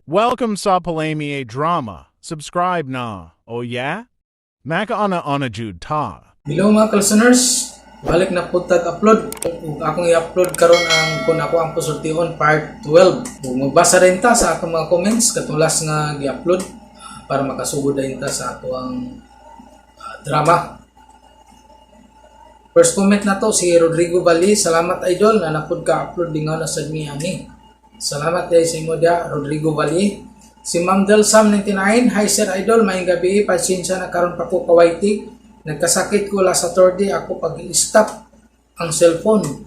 Welcome sa Palami Drama. Subscribe na. Oh yeah? Makaana ana jud ta. Hello, mga listeners, balik na po tag upload. Ug akong i-upload karon ang Kung Ako ang Pasultihon part 12. Ug magbasa rin ta sa akong mga comments katulas nga gi-upload para makasugod din ta sa ato ang drama. First comment na to si Rodrigo Bali. "Salamat, idol, na napud ka upload, lingaw na sad mi ani." Salamat dahil sa imo dia, Rodrigo Bali. Si Ma'am Del Sam 99, "Hi sir idol, maayong gabi, pasensya na karon pa ko ka-YT. Nagkasakit ko last Saturday, ako pag-stop ang cellphone.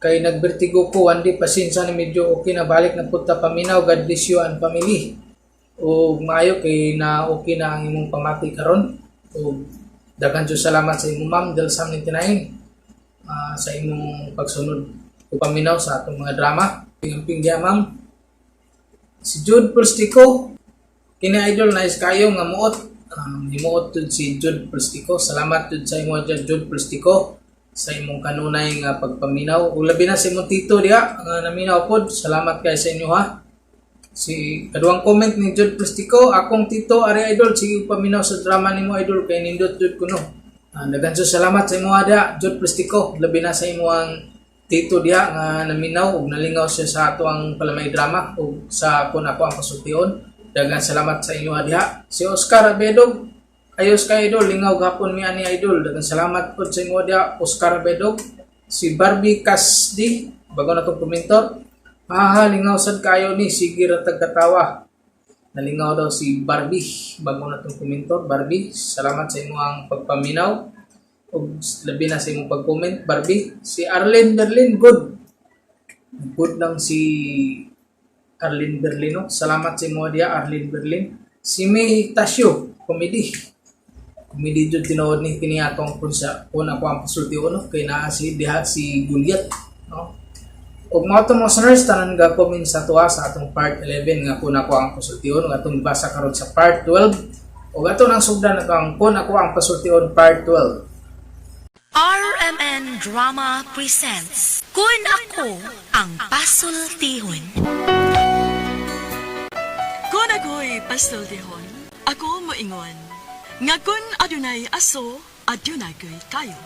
Kay nagbertigo ko one day, pasensya na, medyo okay na, balik na punta paminaw. God bless you and family." O maayo kay na okay na ang imong pamati karon. O daghan jud salamat sa imong, Ma'am Del Sam 99, sa imong pagsunod o paminaw sa atong mga drama. Amping diya, ma'am. Si Jude Plastico, "Kini idol, nice kayo nga muot." Himuot jud si Jude Plastico. Salamat jud sa imo dyan, Jude Plastico, sa imong kanunay nga pagpaminaw. Ug labi na sa imong tito diha nga naminaw pod. Salamat kay sa inyo ha. Si kaduhang comment ni Jude Plastico, "Akong tito ari idol, sige paminaw sa drama nimo idol kay nindot jud kuno." Daghan jud salamat sa imo diha, Jude Plastico. Labi na sa imong tito diha nga naminaw ug nalingaw siya sa ato ang Palamay Drama ug sa Kung Ako ang Pasultihon. Daghan salamat sa inyo diha. Si Oscar Abedog, "Ayos kay idol, lingaw gapon mi ani idol." Daghan salamat pod sa imo diha, Oscar Abedog. Si Barbie Casdi, bago na tong komentor, "Haha, lingaw sad kayo ni, sige ra tag katawa." Nalingaw daw si Barbie, bago na tong komentor. Barbie, salamat sa imong pagpaminaw ug labi na sa imong pag-comment, Barbie. Si Arlene Berlin, "Good." Good lang si Arlene Berlino. Salamat sa imo diya, Arlene Berlin. Si May Tasio, "Comedy. Comedy jud tinuod ni kini atong kun sa Kung Ako ang Pasulti," no, kay naa si diha si Goliath, no. Ug mga atong mga listeners, tanan ga comment sa tuwa sa atong part 11 nga Kung Ako ang Pasultihon nga atong basa karon sa part 12. Ug ato nang sugdan ato ang Kung Ako ang Pasultihon part 12. RMN Drama presents Kun Ako ang Pasultihon. Kung ako'y pasultihon, ako moingon nga kun adunay aso, adunay ko'y kayo.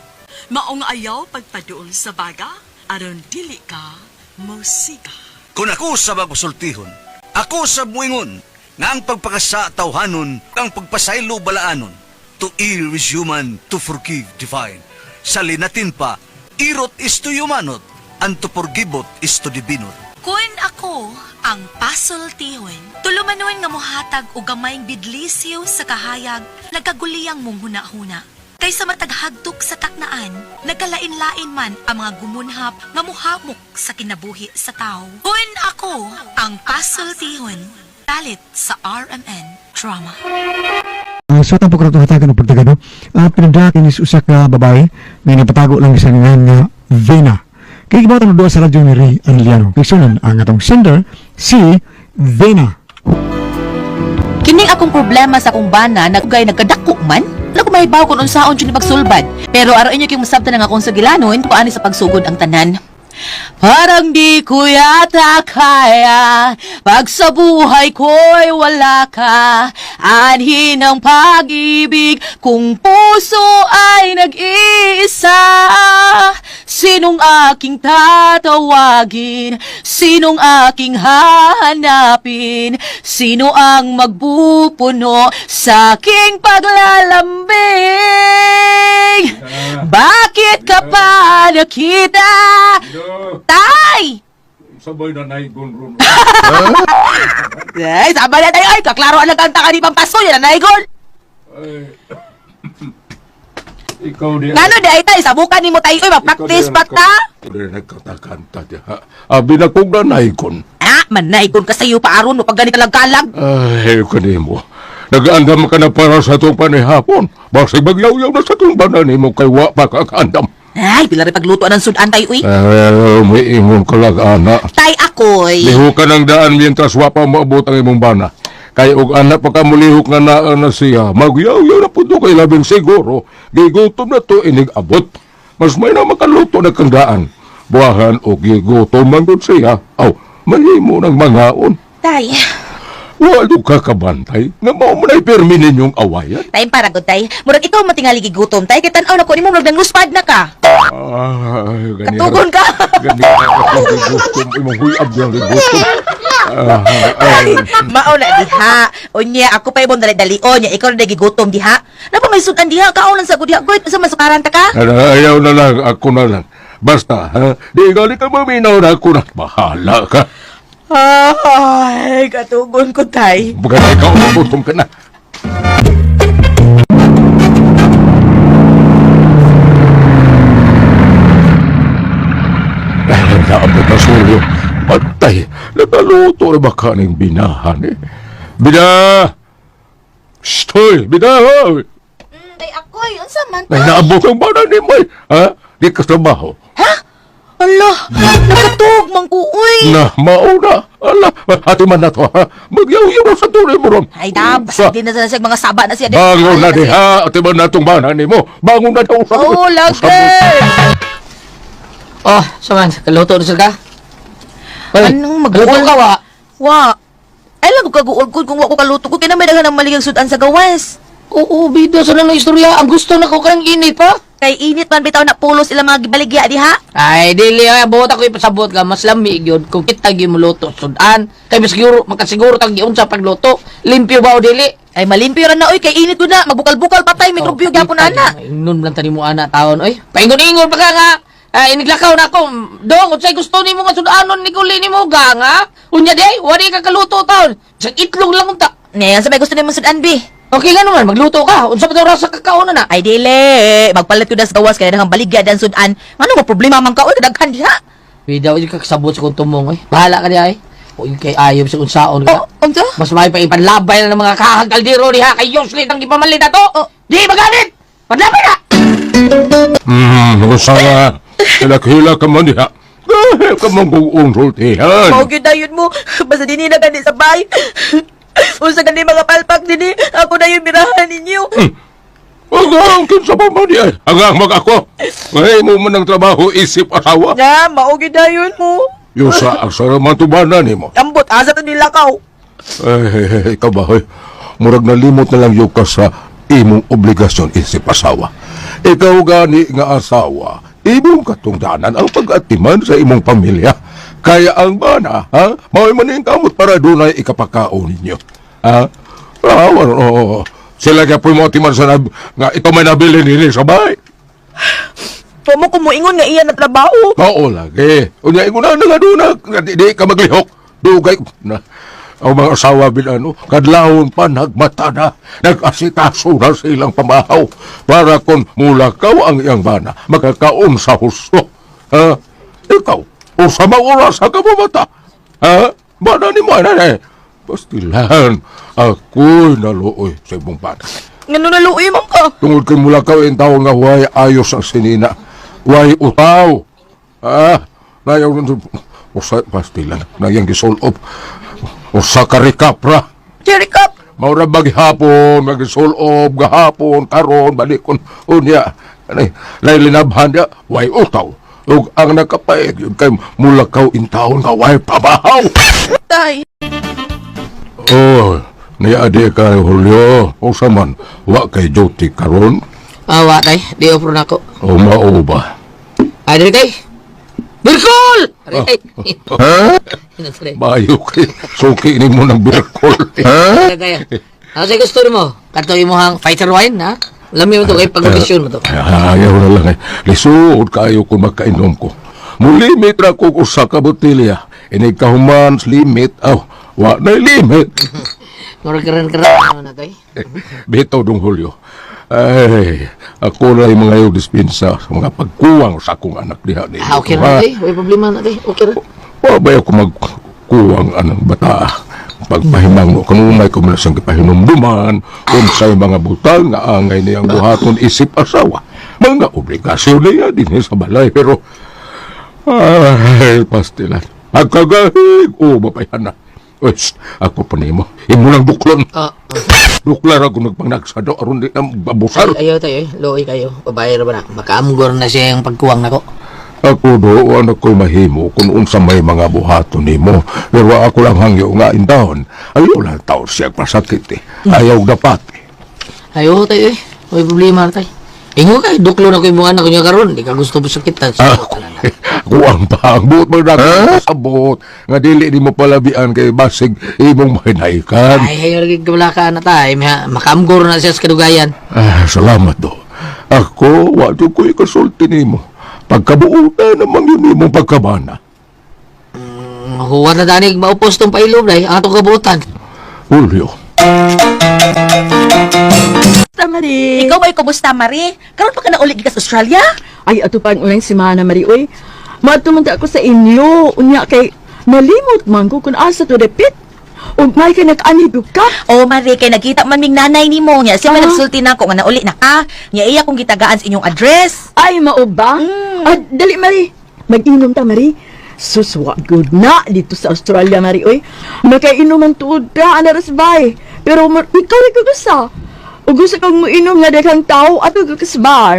Maong ayaw pagpaduol sa baga, aron dili ka mosiga. Kung ako sa pasultihon, ako sa muingon, nga ang pagpakasa tawhanon, ang pagpasaylo balaanon. To err is human, to forgive divine. Sa Linatin pa, irot is to humanot, and to forgivot is to divinot. Kun Ako ang Pasultihon. Tulumanon nga mohatag og gamayng bidlisiw sa kahayag, nagkaguliyang mong huna-huna. Kaysa matag hagtok sa taknaan, nagkalain-lain man ang mga gumunhap nga muhamok sa kinabuhi sa tao. Kun Ako ang Pasultihon. Talit sa RMN Drama. So po karon hatagan og pagtagano. Pinadala is usa ka babae nga nagpatago lang sa ngalan nga Vena. Kay gibuhat ang duwa sa radyo ni Ray Arellano. Kaysunan ang atong sender, si Vena. Kining akong problema sa akong bana nagugay nagkadako man. Wala ko mahibaw kung unsaon jud ni pagsulbad. Pero aron inyo kayong masabtan ang akong sugilanon, paani sa pagsugod ang tanan. Parang di ko yata kaya pag sa buhay ko'y wala ka. Anhin ang pag-ibig kung puso ay nag-iisa. Sinong aking tatawagin? Sinong aking hahanapin? Sino ang magpupuno sa aking paglalambing? Bakit ka pa nakita? Tay! Sabay na naigon ron. Ay, sabay na tayo. Ay, kaklaro ang nagkanta ka ni Pampasko. Yan ang naigon. Ay. Ikaw di. Ngano di ay tay, sabukan ni mo tayo. Uy, mag-practice pa ta. Ikaw di nagkatakanta diha. Abi na kong nanaygon. Ah, manaigon ka sa iyo pa aron mo pag ganit kalag-kalag. Ay, kanimo. Nag-andam ka na para sa itong panihapon. Basig magyaw-yaw na sa itong banan mo kay wa pa kakaandam. Ay, pila rin pagluto ng sudan tayo, uy. Ay, umiingon ka lang, ana. Tay ako'y. Lihok ka ng daan mientras wa pa moabot ang imong bana. Kay og anak pa ka mulihok nga naa na siya, magyaw-yaw na po to kay labing siguro. Gigutom na to inig abot. Mas may na makaluto na kang daan. Buwahan og gigutom man gud siya. Aw, mahimo ng mangaon. Tay, Walo ka kabantay nga mao man ay permi ninyong awayan. Tay para gud tay. Murag ikaw matingali gigutom tay kay tan-aw na ko nimo murag nangluspad na ka. Ay, gani. Katugon ka. Gani ako gigutom imong huyab yang gigutom. Ah, ay. Mao na diha. Unya ako pa imong dali-dalion nya ikaw na gigutom diha. Napa may sudan diha kaon lang sa gud diha. Goy, sa masukaran ta ka? Ano, ayaw na lang, ako na lang. Basta, ha? Di gali ka maminaw na ako na. Bahala ka. Ay, katugon ko tay. Baka ikaw magutom ka na. Ay, naabot na sulyo. Patay, nagaluto na ba ka ng binahan eh? Bina! Stoy! Bina! Hoy! Tay akoy, unsa man Ay, naabot ang bana ni May. Ha? Di ka trabaho. Ha? Ala, nakatug man ko uy. Na, mauna. Ala, hati man na to, ha? Magyaw-yaw na sa tunay mo ron. Ay, da, basta di na sa siya mga saba na siya. Bangon na diha, ati man na itong bana ni mo. Bangon na daw sa... Oh, lagi. Oh, saman, kaluto na sila ka? Oy, Anong mag- Kaluto ka, wa? Wa. Ay lang ko kaguol ko kung wa ko kaluto ko kay na may daghan ang maligang sudan sa gawas. Oo, bida sa nang istorya. Ang gusto na ko kang init pa. Kay init man bitaw na pulos ilang mga gibaligya diha. Ay, dili ay buot ako ipasabot ka mas lami gyud kung kita gyud moluto sudan. Kay mas siguro makasiguro tag giunsa pagluto. Limpyo ba o dili? Ay malimpyo ra na oy kay init ko na magbukal-bukal patay mikrobyo gyapon ana. Ingnon lang tani mo ana taon oy. Paingon-ingon pa ka nga. Ay, iniglakaw na ako. Dong, unsay gusto nimo nga sudanon ni kuli nimo ga nga? Unya di ay, wari ka kaluto taon. Sa itlog lang unta. Ngayon sa may gusto nimo sudan bi. Okay nga naman, magluto ka. Unsa pa daw rasa kakaon na? Ay dili, magpalit ko na sa gawas kay daghang baligya dan sudan. Ngano mo problema man ka oy daghan diha. Bida, uy, kakasabot sa kong tumong, eh. Bahala ka di ay. Uy, kay ayop sa unsaon ka. Oh, unsa? Mas may pa ipanlabay na ng mga kahag kaldero diha kay Yoslin ang ipamalit na to. Oh. Di magalit! Panlabay na! Usawa. Hilak-hilak ka man diha. Dahil ka man kung unsultihan. Mao gyud dayon mo basta dinhi na gani sa bay. Unsa gani mga palpak dinhi, ako na yung mirahan ninyo. Hanggang kinsa pa man diha. Hanggang mag ako. Ngayon mo man ang trabaho isip asawa. Na, mao gyud dayon mo. Yusa ang saraman tubanan ni mo. Ambot asa to nilakaw. Ay, ikaw ba, hoy? Murag nalimot na lang yung ka sa imong obligasyon isip asawa. Ikaw gani nga asawa, imong katungdanan ang pag-atiman sa imong pamilya. Kaya ang bana, ha? Mao'y man kamot para dunay ikapakaon ninyo. Ha? Ah, oo. Sila kaya po mo atiman sa nga ito may nabili nini sa bahay. Tumo ko moingon nga iya na trabaho. Oo lagi. Unya ingon na nga duna, nga di ka maglihok. Dugay na. Ang mga asawa bilano, kadlawon pa nagmata na, nag-asikaso na sa ilang pamahaw para kung mulakaw ang iyang bana, makakaon sa husto. Ha? Ikaw, usa mang oras ka mata. Ha? Bana ni mo, na eh. Pastilan, ako'y naluoy sa imong bana. Ngano naluoy man ka? Tungod kay mulakaw ang tao nga huway ayos ang sinina. Huway utaw. Ah, nayaw usa pastilan nayang gisulop. Usa ka rekapra. Cherry cup. Maura maghapon, magisulop gahapon karon balikon unya. Anay, lay linabhan niya, way utaw. Ug ang nakapaig yun kay mulakaw in taon nga way pabahaw. Tay. Oh, niya di ka Julio. Usa man, wa kay duty karon. Awa, tay. Di offer na ako. O mao ba? Ay, dali, tay. Birkol! Aray, Ha? tay. Bayo kay suki ni mo ng birkol. Ha? Kaya. Ano sa'yo gusto mo? Kato imo hang fighter wine, ha? Lami mo to, kay pag-okasyon mo to. Ayaw na lang eh. Lisod kayo kung magkainom ko. Mulimit ra ko usa ka botelya. Inig kahuman limit. Aw, wa na limit. Murag karan-karan ano na, tay. Bitaw dong Julio. Ay, ako na yung mga yung dispensa sa mga pagkuwang sa akong anak diha ni. Ah, okay ra, tay. Way problema na, tay. Okay ra. Wa ba ako magkuwang anang bata? Pagpahimang mo, kanunay ko man siyang gipahinumduman, unsay mga butang nga angay niyang buhaton isip asawa. Mga obligasyon niya din sa balay, pero ay, pastilan. Pagkagahig, o mapayan na. Uy, shh, ako pa nimo. Imo lang duklon. Ah, Duklar ako nagpangnagsado aron di na mabusar. ay, ayaw tayo, eh. Luoy kayo. Babae ra ba na? Makaamgor na siya yung pagkuwang nako. Ako do, ano ko'y mahimo kung unsa may mga buhaton nimo. Pero ako lang hangyo nga indahon. Ayaw lang taon siya pasakit eh. Ayaw dapat eh. Ayo tayo eh. May problema na tayo. Ingo kay duklo na ko imong anak niya karon, di ka gusto mo sakitan. Ako, ako ang pangbuot mo na sabot. Nga dili ni mo palabian kay basig imong mahinaikan. Ay, hayo lagi kabala ka na tay, makaamgor na siya sa kadugayan. Ah, salamat do. Ako, wa jud ko'y kasulti nimo. Pagkabuutan naman yun imong pagkabana. Huwag na danig maupos tong pailom day, ang atong kabutan. Julio. Mari. Ikaw ay kumusta, Marie? Karon pa ka na uli gikas Australia? Ay, ato pa ang ulang semana, Mari. Uy, maadto ako sa inyo. Unya kay nalimot man ko kung asa to repeat. Ug may kay nag-anib ka. Oh, Marie, kay nagkita man ming nanay nimo nya. Siya man Ah. nagsulti nako nga nauli na ka. Nya iya kong gitagaan sa inyong address. Ay, mao ba? Ah, dali, Mari. Mag-inom ta, Mari. Suswa good na dito sa Australia, Mari. Uy, makainom ang tuod ta, anaras bay. Pero ikaw rin gusto. Ug gusto kang moinom nga daghang tao ato ka sa bar.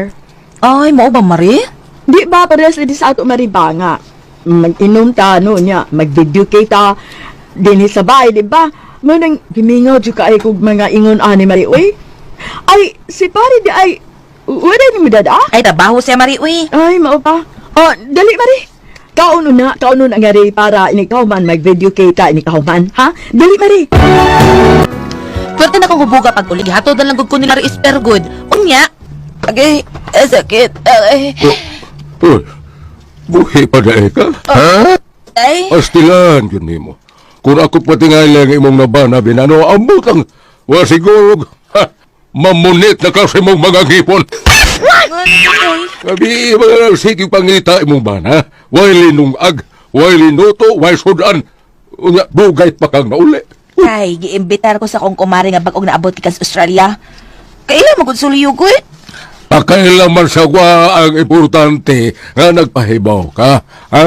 Ay, mao ba, Marie? Di ba parehas lagi sa ato mariba nga. Mag-inom ta no niya, mag-video kay ta dinhi sa bahay, di ba? Mo nang gimingaw jud kaay kog mga ingon ani Mari uy. Ay si pare di ay wala ni mo dada? Ay, trabaho siya, Marie, uy. Ay mao pa. Oh, dali Mari. Kauno na, kauno na nga rin para inikaw man mag-video kay ta inikaw man, ha? Dali Mari. Pwerte na kong hubuga pag uli. Gihatod na lang gud ko nila is good. Unya. Agay, eh, sakit. Ay, Oh, uy, buhi pa na eh ka? Ha? ay. Pastilan yun nimo. Kung ako patingali ang imong nabana, binano, ang butang, wa siguro, ha, mamunit na kasi mong mga ngipon. Gabi, mga sige pangita imong bana, way linungag, way linuto, way sudan, unya, bugay pa kang nauli. Ay, giimbitar ko sa akong kumare nga bag-ong naabot gikan sa Australia. Kailan mo gud suliyo ko eh? Pakailaman sa kwa ang importante nga nagpahibaw ka, ha?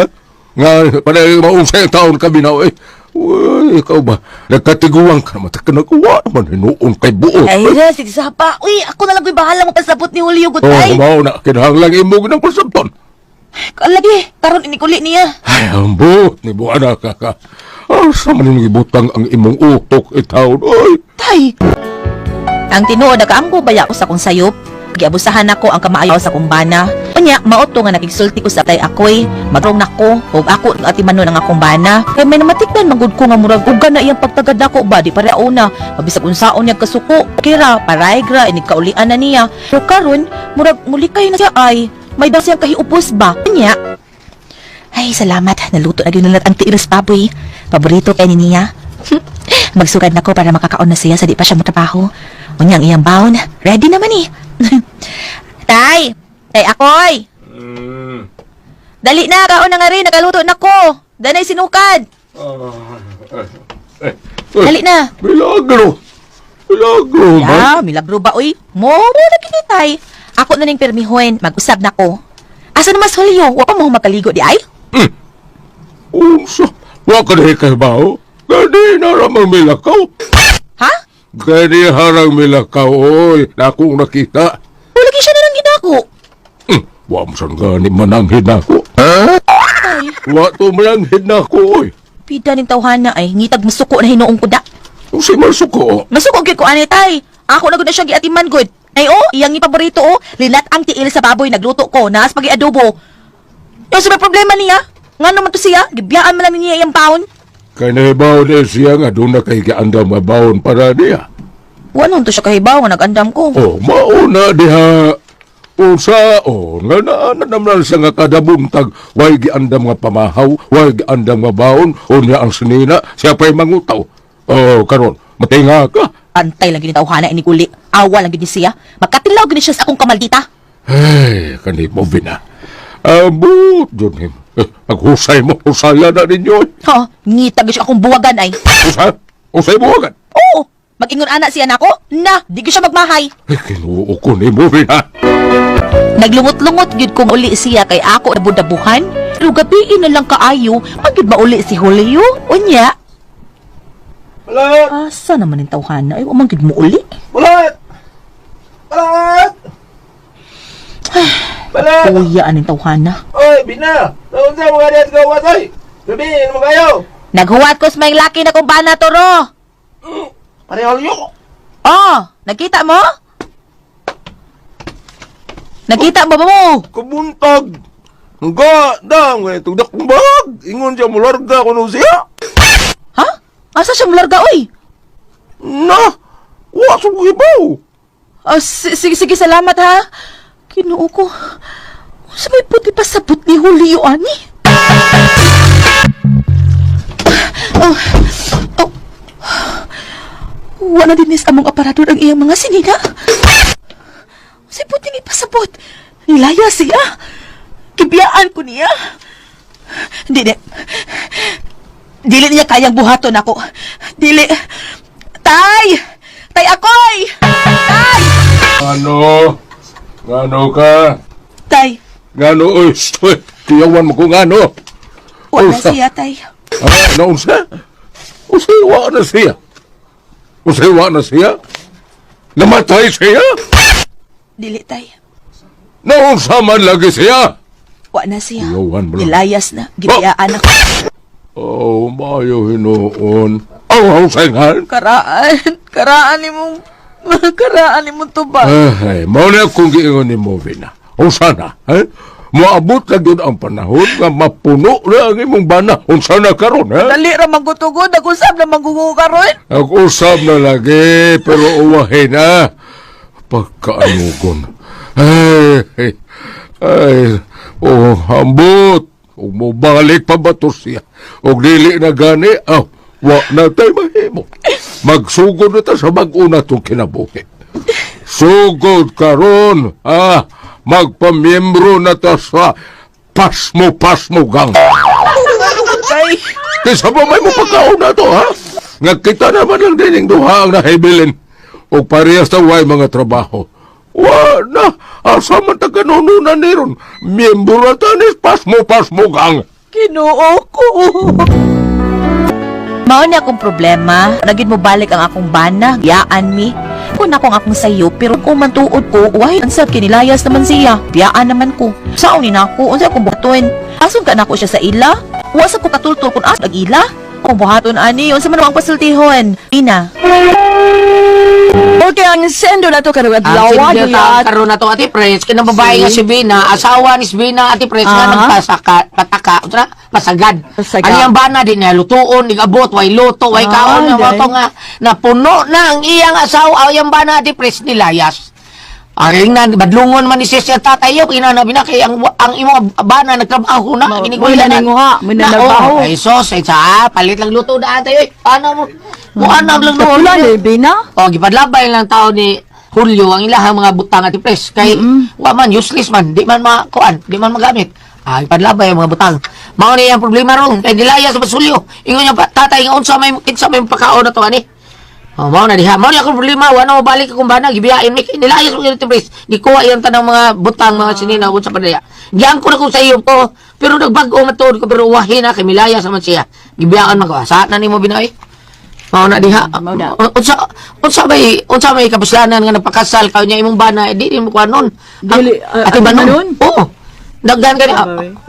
Nga, panay mausay ang taon kami na, eh. Uy, ikaw ba? Nagkatiguan ka naman, taka nagawa naman hinuon kay buot. Ay, na, sige sapa. Uy, ako na lang ko'y bahala mo pasabot ni Julio gud Oh, ay. mao na, kinahanglang imog ng pasabton. Lagi, karon inikuli niya. Ay, ang buot ni buwan ka ka. Asa man yung ibutang ang imong utok itawon, oy. Tay! Ang tinuod nakaamgo baya ko sa akong sayop. Giabusahan nako ang kamaayo sa akong bana. Unya, mao to nga nakigsulti ko sa tay akoy. Magrong nako ug ako ang atimanon ang akong bana. Kay may namatikdan man gud ko nga murag uga na iyang pagtagad nako ba di pare una. Mabisag unsaon niya kasuko. Kira paray gra inig kaulian na niya. Pero karon murag mulikay na siya ay. May daw siyang kahiupos ba? Unya, ay, salamat. Naluto na gyud na ang tiilos baboy. Paborito kay ni niya. Magsugad na ko para makakaon na siya sa di pa siya motrabaho. Unya ang iyang baon. Ready naman eh. Tay! Tay, akoy! Dali na, kaon na nga rin. Nakaluto na ko. Danay sinukad. Uy, Dali na. Milagro! Milagro, man. Ya, milagro ba, uy? Mo, mo na kini, tay. Ako na ning permihon. Mag-usab na ko. Asa na mas Julio? Wa pa mo makaligo di ay? Unsa? Wa ka na kay bao? Gani na ramang milakaw. Ha? Gani harang milakaw, oy. Nakong nakita. Wala siya na lang ginako. Wa mo san gani mananghid nako. Ha? Ay, Wa to mananghid nako, oy. pida ning tawhana ay ngitag masuko na hinuong ko da. Unsay masuko? Masuko gyud ko ani tay. Ako na gud na siya giatiman gud. Ay oh, iyang ipaborito oh, lilat ang tiil sa baboy nagluto ko, naas pagi adobo. Yung sa may problema niya, nga naman to siya, gibiyaan man lang niya iyang baon. Kay nahibaw na siya nga doon na kay giandam nga baon para niya. Wala to siya kahibaw nga nagandam ko. Oh, mauna diha. Unsa oh, nga naa na naman siya nga kada buntag way giandam nga pamahaw, way giandam nga baon, unya ang sinina, siya pa'y mangutaw. Oh, karon, matinga ka. Antay lang gyud ni tawhana ini guli. Awa lang gyud ni siya. Magkatilaw gyud ni siya sa akong kamaldita. Ay, kanimo bina. Abot, jud him. Eh, paghusay mo, husaya na ninyo. Ha, ngita gyud siya akong buwagan ay. Usay, usay buwagan. Oo, mag-ingon ana siya nako. Na, di gyud siya magmahay. Ay, kinuo ko ni mo bina. Naglungot-lungot gyud kong uli siya kay ako nabudabuhan. Pero gabiin na lang kaayo, magyud mauli si Julio. Unya. Balat! Asa naman yung tawhana? Ay, wa man gyud mo uli. Balat! Balat! Bala! Kuya aning tawhana. Oy, Bina! Naunsa mo ka diyan gawas, oy! Gabi, ano mo kayo? Naghuwat ko sa may laki na kong bana, Toro. Pareho yun. Oh, nakita mo? Nakita mo ba mo? Kabuntag! Nga, dang, eh, tugdak kong bag! Ingon siya, mularga kuno siya! Ha? Asa siya mularga, oy? Na! Wa sa ibaw! Oh, sige, sige, salamat ha. Kinuo ko. Sa may puti pa sabot ni Julio, ani? Oh, oh. Wala din is among aparador ang iyang mga sinina. Sa puti ni pasabot. Nilaya siya. Kibiyaan ko niya. Dili. Dili niya kayang buhaton ako. Dili. Tay! Tay akoy! Tay! Ano? Ngano ka? Tay, Ngano, oy, oy, tiyawan mo ko ngano. wala Unsa? siya, tay. Ah, naunsa? Unsay wa na siya? Unsay wa na siya? Namatay siya? Dili, tay. Naunsa man lagi siya? Wa na siya. Iyawan mo lang. Nilayas na. Gibiyaan ako. Oh, maayo hinuon. Aw, aw, sayngan. Karaan. Karaan ni mong... Karaan ni mong tuba. Ay, mao na akong giingon ni mo, Vina. Unsa na, eh? Moabot na gyud ang panahon nga mapuno na ang imong bana. Unsa na karon, ha? Dali ra magutugod. Nag-usab na magugo karon. Nag-usab na lagi, pero uwahin na. Pagkaanugon. Ay, ay, ay, oh, ambot. Ug mobalik pa ba to siya? Og dili na gani, aw, wa na tay mahimo. Magsugod na ta sa mag-una tong kinabuhi. Sugod karon, ah, magpamiyembro na ta sa Pasmo-Pasmo Gang. Tay. Kaysa ba may mo pagkaon na to, ha? Nga kita naman lang din yung duha ang nahibilin. O parehas na way mga trabaho. Wa na, asa man ta kanununan ni ron. Miyembro na ta ni Pasmo Pasmo Gang. Kinuo ko. Mao ni akong problema. Nagid mo balik ang akong bana. Yaan mi. Kung akong akong sayo, pero kung mantuod ko, why, ang kinilayas naman siya. Biyaan naman ko. Saon ni nako, unsa akong buhaton. Ason ka nako siya sa ila? Wa sa ko katultol kung asa ang ila? Kung buhaton ani, unsa man ang pasultihon? Ina. Okay, ang sendo na to karong adlaw, Ang sendo Gulat. karon na to Ate Pres, kanang babae nga si Bina, asawa ni si Bina Ate Pres nga nagpasaka, pataka, unsa na? Pasagad. Pasagad. Ang iyang bana din niya lutuon, nigabot, way luto, way kaon, nga day. to nga napuno na ang iyang asawa, ang iyang bana Ate Pres nilayas. Ang na badlungon man ni siya tatay yo ina na bina kay ang imong bana nagtrabaho na Mo- kini mo na ninguha, mo na nagbaho. Ay sos ay sa palit lang luto daan tayo. Ano mo? Mo ano lang Wala noon. ni Bina. O, gipadlabay lang tao ni Julio ang ilahang mga butang at press kay wa man useless man, di man makuan, di man magamit. Ah, ipadlabay ang mga butang. Mao ni ang problema ron kay dilaya sa Basulyo. Ingon niya pa, tatay nga unsa may kinsa may pakaon na to ani. Oh, mao na diha. Mao ni akong problema, wa na mobalik akong bana, gibiyain mi kay nilayas mo gyud press. Gikuha iyang tanang mga butang mga sinina unsa pa diha. Giyang ko na kung sa iyo ko, pero nagbag-o man tuod ko pero wahi na kay milaya sa man siya. Gibiyaan man ko. Sa na nimo binoy? Mao na diha. Mao na. Unsa unsa may kapuslanan nga nagpakasal ka niya imong bana eh, di mo kuanon. Dili, Ate ate Banon. Banon? Oo. Daghan ka ni.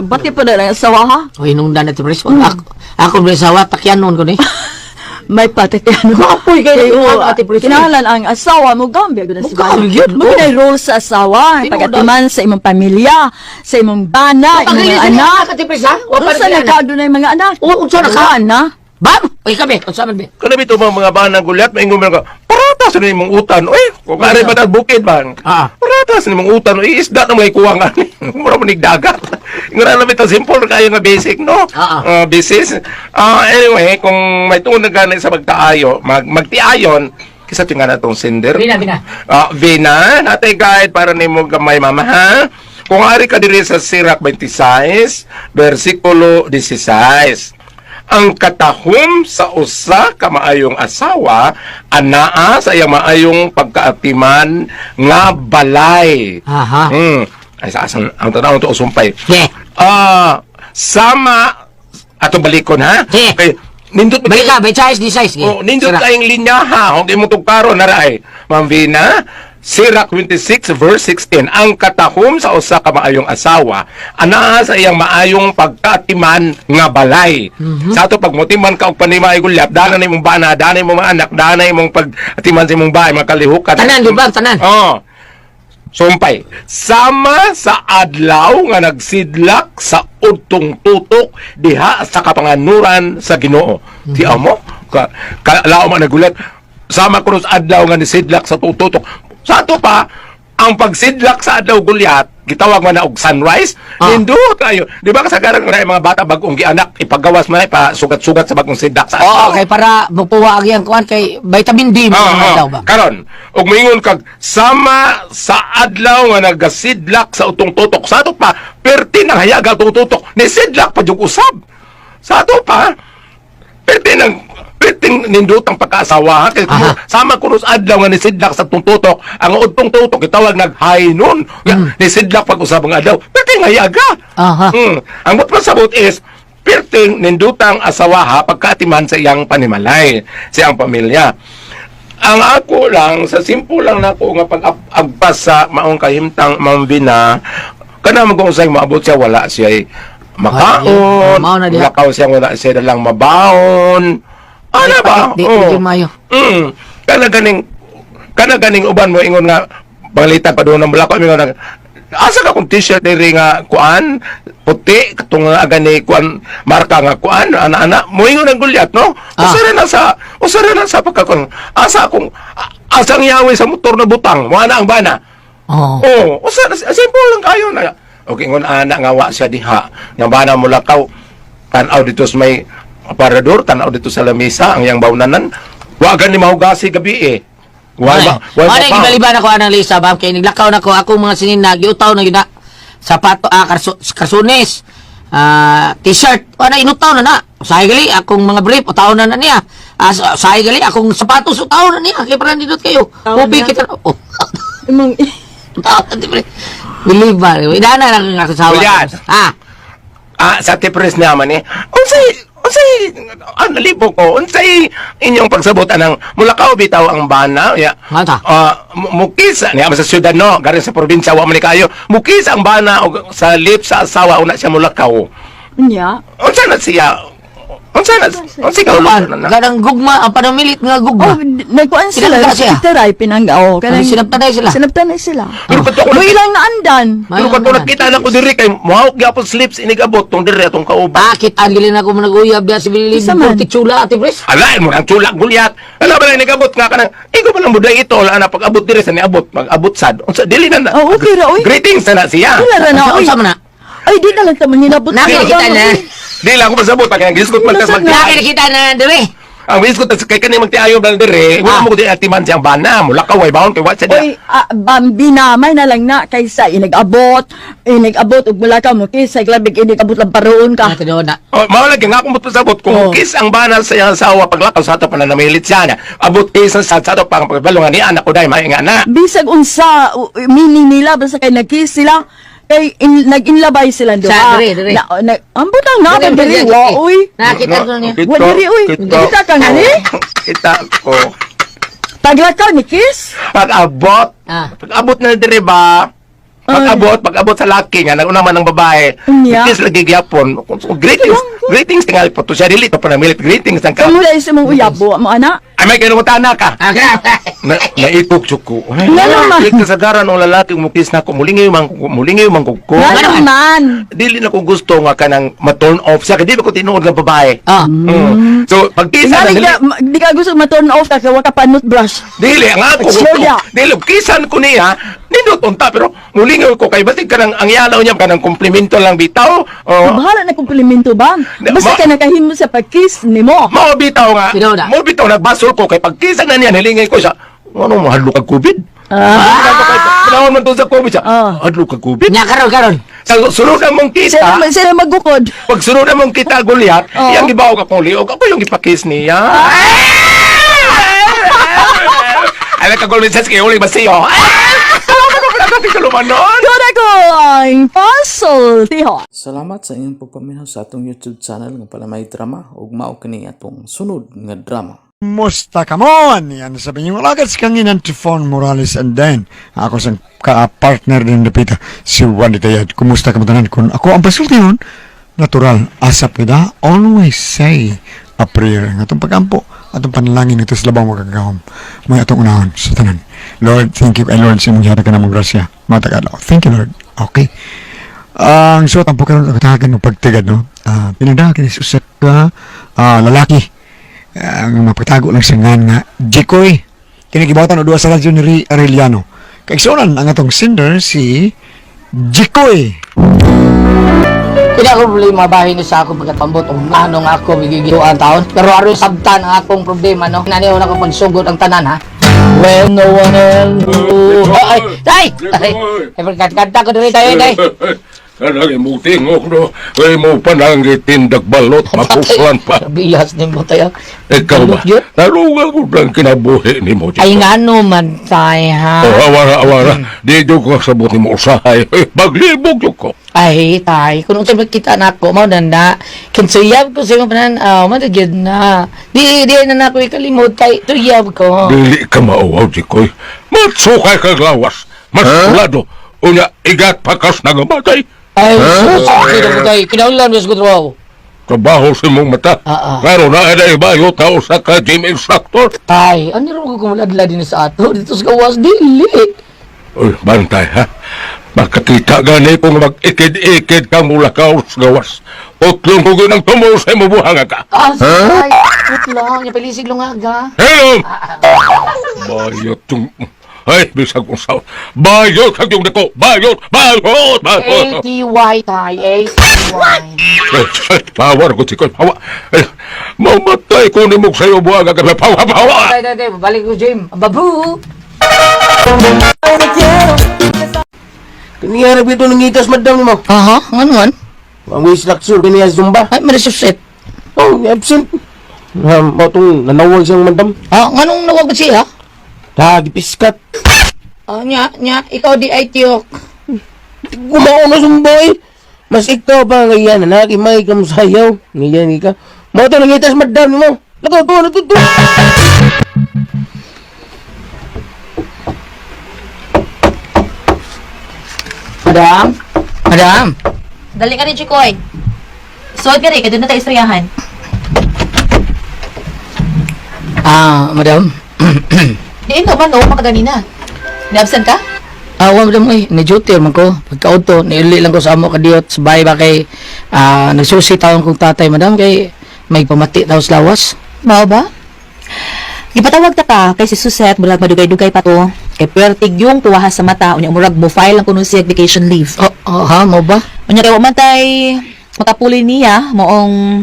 Bati pa na lang ang asawa ha. Oy nung dan ate Pres. Ako ako ba sawa takyanon ko ni. May patatyan. Mapoy kay oo, ate Pres. Kinahanglan ang asawa mo gambia gud si Mo gambia, Mo oo. kinay role sa asawa, Tinuod. pagatiman sa imong pamilya, sa imong bana, imong mga anak. Ate Pres ha. Wa pa Unsa na ka adunay mga anak? Oo, unsa na ka? Wala na. Bam! Oy kami, unsa man be? Kana bitaw mga mga banang gulyat, maingon man ka, paratas na imong utan, oy, kung ari ba bukid bang? Ah. Paratas na imong utan, oy, isda na mga ikuha nga ni. Mura mo dagat. Ingon na bitaw simple kayo nga basic, no? Ah, Basis. Anyway, kung may tungod na gani sa magtaayo, magtiayon, kisa tinga na tong sender. Bina, Bina. Vina, natay guide para nimo gamay mama ha. Kung ari ka diri sa Sirach 26, versikulo 16. Ang katahom sa usa ka maayong asawa anaa sa iyang maayong pagkaatiman nga balay. Aha. Ay sa asan ang tanaw to sumpay. Yeah. Sama ato balikon ha. Yeah. Okay. Nindot Balik ka, by size, di size. Oh, nindot kayong linya ha. Huwag imong tugkaron na ay. Ma'am Vina, Sirach 26 verse 16, ang katahom sa usa ka maayong asawa anaa sa iyang maayong pagkaatiman nga balay. Sa ato pag mutiman ka og panimay gulyap, dana na imong bana, dana imong mga anak, dana imong pagatiman sa imong bahay, mga kalihukan. Tanan, di ba? Tanan. Oo. Sumpay. Sama sa adlaw nga nagsidlak sa udtong tutok diha sa kapanganuran sa Ginoo. Ti amo ka, ka lao man nagulat. Sama kuno sa adlaw nga nisidlak sa tutok. Sa ato pa ang pagsidlak sa adlaw gulyat, gitawag man na og sunrise, nindot kayo. Di ba kasagaran nga mga bata bagong gianak, ipagawas man pa sugat-sugat sa bagong sidlak sa Oo, adlaw. kay para mupuwa ang iyang kuan kay vitamin D mo Oo, naman oo. daw ba. Karon, ug moingon kag sama sa adlaw nga nagasidlak sa utong tutok. Sa ato pa, perti nang hayag ang utong tutok, nisidlak pa jud usab. Sa ato pa, perti nang perting nindutang pagkaasawa ha? Kay sama kuno sa adlaw nga nisidlak sa utong tutok, ang utong tutok gitawag nag high noon. Nisidlak pag usab ang adlaw, perti nga hayaga. Aha. Ang pasabot is perting nindutang asawa ha pagkaatiman sa iyang panimalay, sa iyang pamilya. Ang ako lang, sa simple lang nako nga pag-agpas sa maong kahimtang mambina, kana magungusay maabot siya, wala siya makaon, Ay, mao na diha. lakaw siya, wala siya dalang mabaon. Ano ba? Di, Oo. di mayo. Kana ganing uban mo ingon nga pangalitan pa doon ng bulako ingon nga asa ka kung t-shirt diri nga kuan puti katong nga gani kuan marka nga kuan ana-ana mo ingon ang gulyat no, usara na sa pagkakon asa akong asang yawi sa motor na butang mo ana ang bana. Oo. Oh, usa simple lang kayo na. Okay, ngon ana nga wa siya diha. Nga bana mo lakaw tan-aw dito sa may aparador, tan-aw dito sa lamesa ang iyang bawnanan. Wa gani mahugasi gabi eh. Wa ba? Wa Mao ba? na gibaliban ako anang Lisa ba kay naglakaw na ko akong mga sininag giutaw na gyud na sapato karsunes t-shirt wala inutaw na na usahay gali akong mga brief utaw na na niya usahay gali akong sapatos utaw na niya kay para nindot kayo Utaw ubi na. kita oh Imong utaw na di pre believe ba idana lang ang ako sawa Julian. ah. Ah, sa tipres naman eh. Unsay unsay ano libo ko? Unsay inyong pagsabot anang mulakaw bitaw ang bana? Ya. Nga ta? Ah, mukisa niya sa syudad no, galing sa probinsya wa man ni kayo. Mukisa ang bana og sa lips sa asawa una siya mulakaw. Unya. Unsa na siya? Unsa na? Unsa ka Kuan, na? ganang gugma ang panamilit nga gugma. Oh, nagkuan sila. Sinabta siya. Itaray pinangga. Oh, Kanang sinabtanay sila. Sinabtanay sila. Pero kato ko Mo ilang naandan. Pero kato nakita na ko diri kay mohawk gyapon slips inigabot tong diri atong kauban. Bakit ang gilin ako managuyab diya si Billy Isa man. Chula ate Pres? Ala mo nang tulak gulyat. Ala ba lang inigabot nga kanang igo pa lang buday ito wala na pag-abot diri sa niabot mag-abot sad. Unsa dili na na. Oh, okay ra, oy. Greetings na na siya. Wala ra na, Unsa- oy. unsa man na? Ay, di na lang ta manghilabot. Nakikita na. Di lang ako pasabot pag ang gisgot man tas Nasaan na? magtiayo. Nakikita na dire. Ang gisgot tas kay kani magtiayo lang diri. Wala mo di atiman siyang bana. Mula ka way baon kay wa siya diha. Oy, bambina, may na lang na kaysa inag-abot, inag-abot ug mula ka mo kaysa glabig inag-abot lang paroon ka. Ah, tinuod na. Oh, mao lagi nga akong pasabot kung Oh. kiss ang bana sa iyang asawa paglakaw sa ato pa na namilit siya na. Abot kiss ang sa ato pang pagbalo nga ni anak ko dai may nga na. Bisag unsa meaning nila basta kay nag-kiss sila kay nag-inlabay sila duha. Sa, dire, dire. Na, na, ang butang na Dire, ba dire, diri wa dire. oy. Nakita ko niya. Wa diri oy. Kita ka nga ni? Kita ko. Paglakaw ni kiss? Pag-abot. Ah. Pag-abot na dire ba? Pag-abot, pag-abot sa laki nga naguna man ang babae. Unya. Kiss lagi gyapon. Greetings, greetings tingali po to siya dili to panamilit greetings ang ka. Kamo dai sa mong uyabo mo ana. Ay may kinungutana ka. Ah, grabe. Na, naikog jud ko. Ay, Nga naman. Dili kasagaran ang lalaki mukis na ko mulingaw man ko, mulingaw man ko. Nga naman. Dili na ko gusto nga kanang ma-turn off siya kay di ba ko tinuod nga babae. Ah. So pag kisa na Tingali dili, ka, di ka gusto ma-turn off ka kay wa ka pa brush. dili ang ako Sure gusto. ya. Dili kisan ko niya nindot unta pero mulingaw ko kay basig kanang ang yalaw niya kanang komplimento lang bitaw. Oh. Bahala na komplimento ba? Basta ka nakahimo sa pag-kiss nimo. Mao bitaw nga. Tinuod na. Mao bitaw nagbasol ko kay pagkisa na niya nilingay ko siya. Ano mahadlok kag COVID? Ah. Panahon man to sa COVID siya. Ah. Hadlok kag COVID. Nya karon karon. Sa sunod na mong Sila, kita, sila magukod. pag sunod na mong kita gulyat, Oo. iyang gibaw ka kong liog, ako yung gipakis niya. Ay, kagulminsas kayo uling basiyo. Kalumanon! Doon ako ang puzzle, tiho. Salamat sa inyong pagpaminaw sa atong YouTube channel nga Palamay Drama ug mao kini atong sunod nga drama. Musta kamon? Yan sabi niyo, wala sa kanginan Tifon Morales and then ako sang ka-partner din dapita si Juan Tayad. Kumusta ka tanan? Kung ako ang pasultihon, natural, asap kita, always say a prayer. Nga atong pagampo, atong panalangin ito sa labang makagagahom. May atong unahon sa tanan. Lord, thank you kay Lord sa imong gihatag ka namong grasya. Matag adlaw. Thank you, Lord. Okay. Ang suot ang pagkaroon ng katagan ng pagtigad, no? Pinagdagan is usa ka lalaki ang mapatago lang sa ngan nga Jikoy kini gibawatan og duha sa radyo ni Ray Arellano. Kaigsuonan ang atong sender si Jikoy. Kini ako problema bahin ni sa akong pagkatambot og ngano nga ako gigituan taon. Pero aron sabtan ang akong problema, no. Naniw na ko pagsugod ang tanan, ha. When no one else. Ay, ay, ay. Ay, kanta ko diri tayo, tay. Kanang imong tingog no, ay mo pa nang gitindag balot, mapuslan pa. Bilas nimo tayo. Ikaw ba? Balot yun? Nalugal ko lang kinabuhi ni mo. Ay ngano man tay, ha. Oh, awara, awara. Di jud ko sabot ni mo usahay. Eh, maglibog jud ko. Ay, tay, kung unsa makita nako mao na na. Kinsuyab ko sa imong panan-aw, man gyud na. Di di na nako ikalimot tay, tuyab ko. Dili ka mauwaw, Jikoy. Matsukay kag lawas. Mas kulado. Unya, igat pakas na ngamatay. Ay, sus, huh? Tay, kinahanglan mas ko trabaho. Trabaho sa imong mata. Ah, ah. Karon na ay ibayo ka usa ka gym instructor. Tay, ano ro ko kumuladla din sa ato dito sa gawas dili. Uy, bantay ha. Makakita gani kung mag-ikid-ikid ka mula ka sa gawas. Utlong ko ginang tumuo sa imong buhanga ka. Ah, huh? Tay, wait lang, yung palisig lungaga. Hello! Bayot yung... Ay, bisag kong sao. Bayot ang yung dako! Bayot! Bayot! Bayot! A-T-Y, tay, A-T-Y. Ay, ay, Power ko, Chikoy. Power. Ay, mamatay ko ni mo sa'yo buhaga ka. Power, power! Tay, tay, tay, balik ko, Jim. Babu! Kaniya ito nangitas madam mo. Aha, ngano man? Ang waist lecture kaniya Zumba. Ay, marisusit. Oh, absent. Mao tong nanawag siyang madam. Ah, nganong nawag ba siya? Ta gipiskat. Ah, nya, nya, ikaw di ay tiyok. Gumao na Zumba eh. Mas ikaw pa nga yan, anak, imay ka mo sayaw. Ngayan ka. Mao tong nangitas madam mo. Natuto, natuto. Madam? Madam? Dali ka rin, Chikoy. Suod ka rin, kay doon na tayo istoryahan. Ah, madam. Diin ka man, no? Makaganina. Ni-absent ka? Ah, wa madam eh, ni duty man ko. Pagka-auto, niuli lang ko sa amo kadiyot sa bahay ba kay nagsusi taon kong tatay, madam, kay may pamati daw sa lawas. Mao ba? Gipatawag ta ka kay si Suset murag madugay-dugay pa to. Kay pertig yung tuwaha sa mata unya murag mo file lang kuno siya vacation leave. Oh, oh ha, mo ba? Unya kay wa man tay makapuli niya moong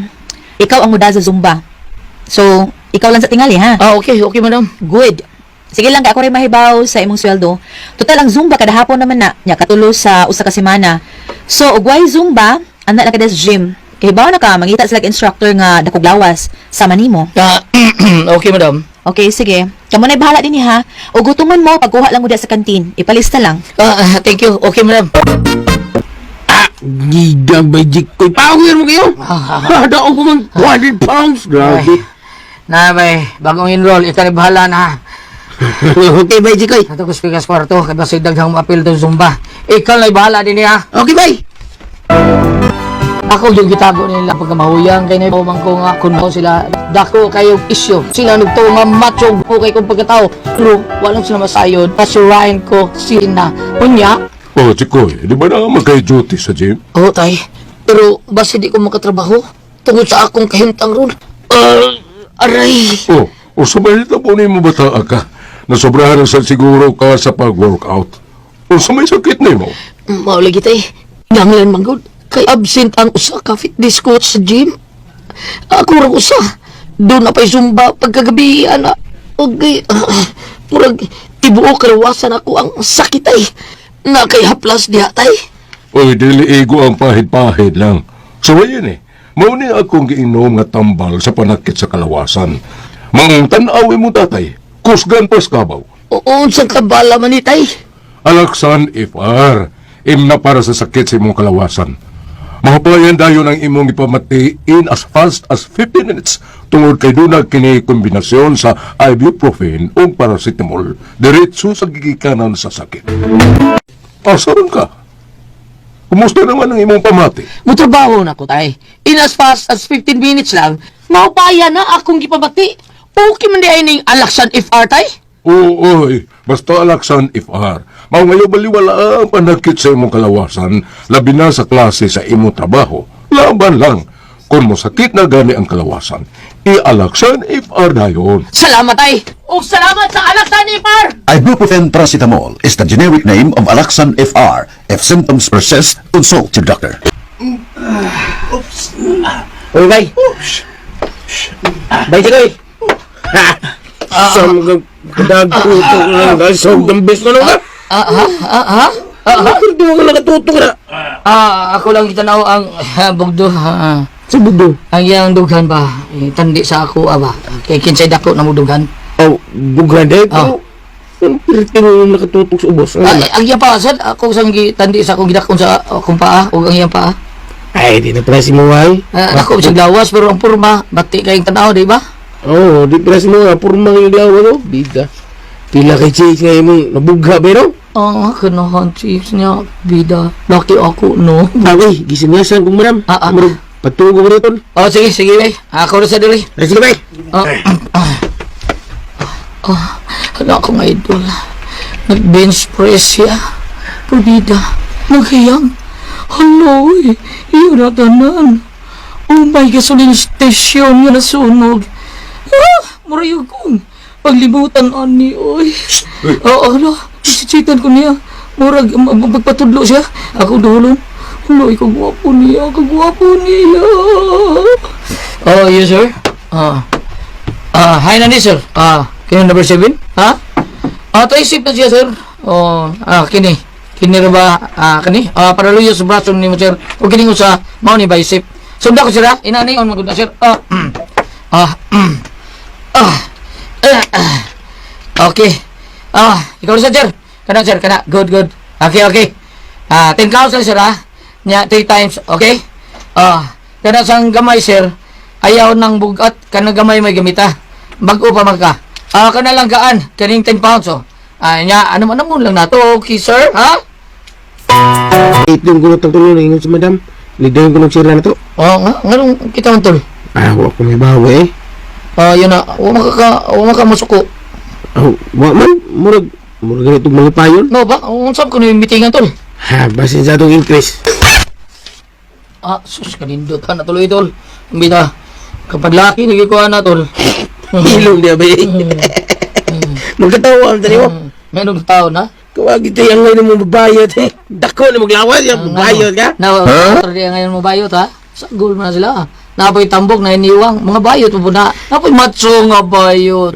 ikaw ang muda sa Zumba. So, ikaw lang sa tingali ha. Ah, okay, okay madam. Good. Sige lang kay ako rin mahibaw sa imong sweldo. Total ang Zumba kada hapon naman na nya katulo sa usa ka semana. So, og way Zumba, ana lang kada sa gym. Kay hibaw na ka mangita sila og instructor nga dakog lawas sama nimo. Ah, okay madam. Okay, sige. Kamo na'y bahala din ha. O gutomon mo, pagkuha lang mo diya sa kantin. Ipalista lang. Ah, thank you. Okay madam. Gigang ba jikoy? Power mo kayo. Daog ko man 200 pounds. Grabe. Na bay, bagong enroll, ikaw ni bahala na. Okay bay jikoy. Ato ko spikas kwarto, kay basig daghang maapil to Zumba. Ikaw na bahala din niya. Okay bay. Ako yung gitago nila pagkamahuyang kay na man ko nga kun sila dako kayo isyo. Sila nagtuo nga macho ko kay kong pagkatao. Pero walang sila masayod. Pasurain ko sina. Unya, Oh, Chikoy, di ba na magkay duty sa gym? oo tay. Pero basta di ko makatrabaho tungod sa akong kahimtang ron. Aray. Oh, o sabay na po ni mo bata ka. Nasobrahan na sa siguro ka sa pag-workout. O sa may sakit ni mo. Mao lagi tay. Nanglan man gud. Kay absent ang usa ka fitness coach sa gym. Ako ra usa. Doon na pa'y zumba pagkagabi ana. Okay. Murag tibuok karawasan ako ang sakit ay. Na kay haplas diha tay. Oy, dili igo ang pahid-pahid lang. So ayun eh, mao ni akong giinom nga tambal sa panakit sa kalawasan. Mang tan-aw mo tatay, kusgan pas kabaw. Oo, sa kabala man ni tay. Alaksan ifar, imna para sa sakit sa imong kalawasan. Mahupayan dayon ang imong ipamati in as fast as 15 minutes tungod kay duna kini kombinasyon sa ibuprofen ug paracetamol diretso sa gigikanan sa sakit. Asaron ka? Kumusta naman ang imong pamati? Mutrabaho na ko, tay. In as fast as 15 minutes lang, maupaya na akong gipamati. Okay man di ay ning Alaxan FR, tay. Oo, oy, basta Alaxan FR. Mao ngayon baliwala ang panakit sa imong kalawasan, labi na sa klase sa imong trabaho. Laban lang. Kung mosakit na gani ang kalawasan, i-Alaxan FR dayon. Salamat, tay. O salamat sa Alaxan FR! Ibuprofen paracetamol is the generic name of Alaxan FR. If symptoms persist, consult your doctor. Uy, bay. Bay, sigoy. Sa mga kadagtutok lang ka, sa dambis na lang ka. Ah, ha? Ah, ha? Ah, di mo ka nakatutok na. Ah, ako lang gitanaw ang bugdo. Ah, Sa bugdo? Ang iyang dughan ba? Eh, tandi sa ako, aba. Kay kinsay dako na mo dughan. Oh, dughan eh. Pero, ang pirti mo nakatutok sa ubos. Ano Ah, ba? ang iyang paa, sad, ako sang gitandi sa akong gidakon sa akong paa, o ang iyang paa. Ay, di na pala si Maway. Ah, dako sa lawas, pero ang purma, bati kayong tanaw, di ba? Oo, di pala si Maway. Purma yung lawa no. Bida. Pila kay Chase ngayon mong nabugha, pero. Oo, oh, kanahan cheeks niya, bida. Lucky ako, no? Ah, wey, gisinyasan kong madam. Ah, ah. Murag, patugo ko rito. Oh, sige, sige, bay. Ako rin sa dili. Ay, sige, bay. Oh, ah, oh, ano akong idol. Nag-bench press siya. Pabida. Naghiyang. Hello, eh. Iyo na tanan. Oh my gasoline station nga nasunog. Ah, murayo kong. Paglibutan ani, oy. Oo, ano. Isichitan ko niya. Murag, magpatudlo siya. Ako dulon. Hello, kagwapo niya. Kagwapo niya. Oh, yes, sir. Ah. Ah, hi nani sir. Ah, kini number 7? Ha? Ah, taisip na siya sir. Oh, ah kini. Kini ra ba ah kani? Ah, para luyo sa braso nimo sir. O kini usa mao ni bicep. Sunda ko sir ha. Inani on magud na sir. Ah. Ah. Ah. Ah. Ah. Okay. Ah, ikaw na sir. Kana sir, kana. Good, good. Okay, okay. Ah, 10 counts lang sir ha. Nya 3 times, okay? Ah, kana sang gamay sir. Ayaw ng bugat kana gamay may gamita. Bag-o pa man ka. Ah, kana lang gaan kaning 10 pounds oh. Ah, nya ano man mo lang nato. Okay sir, ha? Itlong ko na itong tulong na ingon si madam. Lidayon ko ng sila na to. Oh, nga nganong kita man tol. Ah, wa ko may bawi eh. Ah, yun na. Wa maka wa maka musuko. Oh, wa man. Murag, murag ganitong malipayon. No ba? Unsa ko ni meetingan tol? Ha, basin sa atong increase. Ah, sus kanindot ka na tuloy tol. Bita. Kapag laki nagikuha na tol. Ilong niya ba eh? Magkatawa ang tani mo. Meron tao na. Kawag ito yung ngayon mo babayot eh. Dako na maglawas yung babayot ka. Na, huh? Ngayon mo bayot ha? Sa goal na sila. Napoy tambok na iniwang. Mga bayot po na. Napoy matso nga bayot.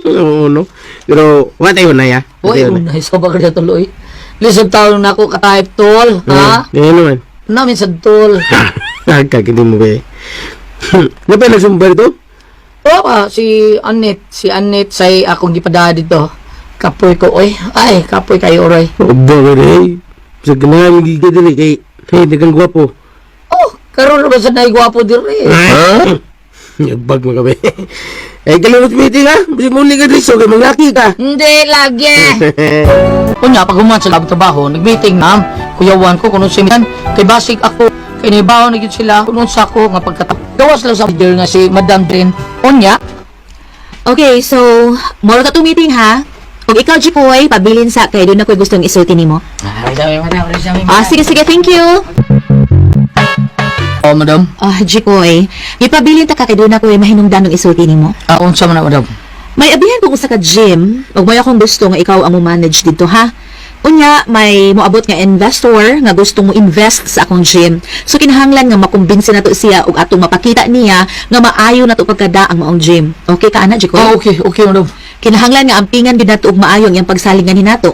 Oo, no. Pero, wa tayo na ya. Uy, unay sa baka na tuloy. Lisod tao na ako ka-type tol. Ha? Ngayon naman. Namin sa tol. Kagkakindi mo ba eh. Napay nagsumbar ito? Oo pa, si Annette. Si Annette say akong gipada dito. Kapoy ko, oy. Ay, kapoy kayo, oray. Ba ka eh. Sa ganahan yung giga dili kay, hey, dagang gwapo. Oh, karon ba sa naigwapo diri? Huh? Bag mo kami. Eh, kalimot meeting ha? Bisig muli ka dito, kay manglaki ka. Hindi lagi. Unya, pag human sa labong trabaho, nag-meeting ma'am. Kuyawan ko, kung si Mian, kay basig ako, kay nibaho na gyud sila, kung unsa ko nga pagkatap. Gawas lang sa leader nga si Madam Jane. Unya, Okay, so, moro ka itong meeting ha. Ug ikaw, Jipoy, pabilin sa kay doon ako'y gustong isulti nimo. Ah, sige, sige, thank you. Oh, madam. Ah, Jipoy, ipabilin ta ka kay doon ako'y mahinungdanong isulti nimo. Ah, unsa man na, madam? May abihan kong usa ka gym, ug may akong gusto nga ikaw ang mo-manage dito ha. Unya, may moabot nga investor nga gusto mo invest sa akong gym. So kinahanglan nga makumbinsi nato siya ug atong mapakita niya nga maayo nato pagkada ang maong gym. Okay ka ana, Jikoy? Oh, okay, okay, madam. Kinahanglan nga ampingan gid nato og maayo ang iyang pagsalingan ni nato.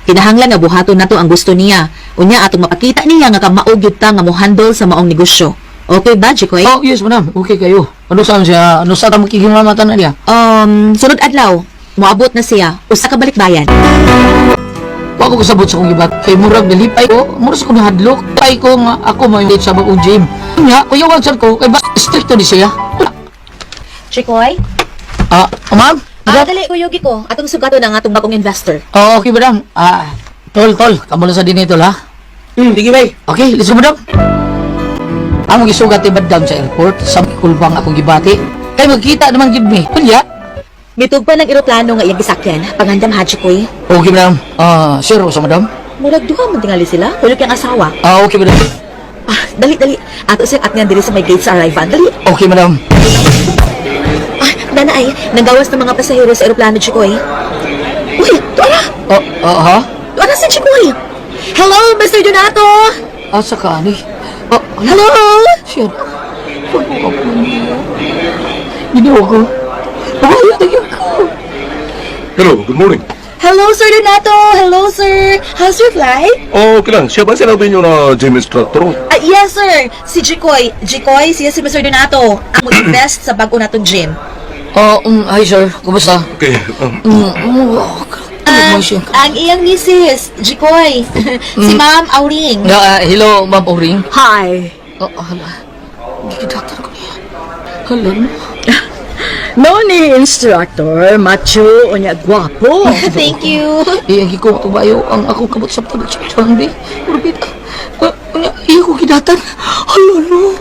Kinahanglan nga buhaton nato ang gusto niya. Unya atong mapakita niya nga kamao gyud ta nga mo-handle sa maong negosyo. Okay ba, Jikoy? Oh, yes, madam. Okay kayo. Ano sa siya? Ano sa ta makiging na niya? Sunod adlaw, moabot na siya usa ka balikbayan. Wa ko kasabot sa kong gibat. Kay murag nalipay ko, murag sa ko nahadlok. Ay ko nga ako may date sa bagong gym. Nya, kuyawan sad ko kay ba stricto ni siya. Chikoy? Ah, oh, ma'am. Ah, dali, kuyugi ko. Atong sugato na nga atong bagong investor. Oh, okay, madam. Ah, tol, tol, kamo lang sa dinay, tol, ha? Sige, bay. Okay, let's go, madam. Ang gisugat ni madam sa airport, sa kulbang akong gibati. Kay magkita naman gid mi. Kunya. Mitug pa ng eroplano nga iyang gisakyan. Pangandam ha, Chikoy. Okay, madam. Ah, sir, sa madam? Murag duha man tingali sila. Hulog yung asawa. Ah, okay, madam. Ah, dali, dali. Ato siyang atngan diri sa may gate sa arrival. Dali. Okay, madam. Ah, nana ay, nanggawas ng mga pasahero sa eroplano, Chikoy. Uy, tuara! Oh, oh, ha? Tuara si Chikoy! Hello, Mr. Donato! Asa ka, ani? Oh, Hello! Siya. Pagbuka po niya. Ginoo ko. Pabayot na yun ko. Hello, good morning. Hello, Sir Donato! Hello, sir! How's your flight? Oh, okay lang. Siya ba sinabi niyo na gym instructor? Ah, yes, sir! Si Jikoy. Jikoy, siya si Mr. Donato. Ang mo-invest sa bago natong gym. Oh, hi, sir. Kumusta? Okay. Oh, Ah, mo siya. ang iyang misis, Jikoy. Si Ma'am Auring. Ah, hello, Ma'am Auring. Hi. Oh, hala. Gigidatan ko niya. Hala, no? No ni instructor, macho unya gwapo. Thank you. Iya, ko tubayo ang akong kabot sa pagod sa di. Urbit. Iya ko gidatan. Hala, no?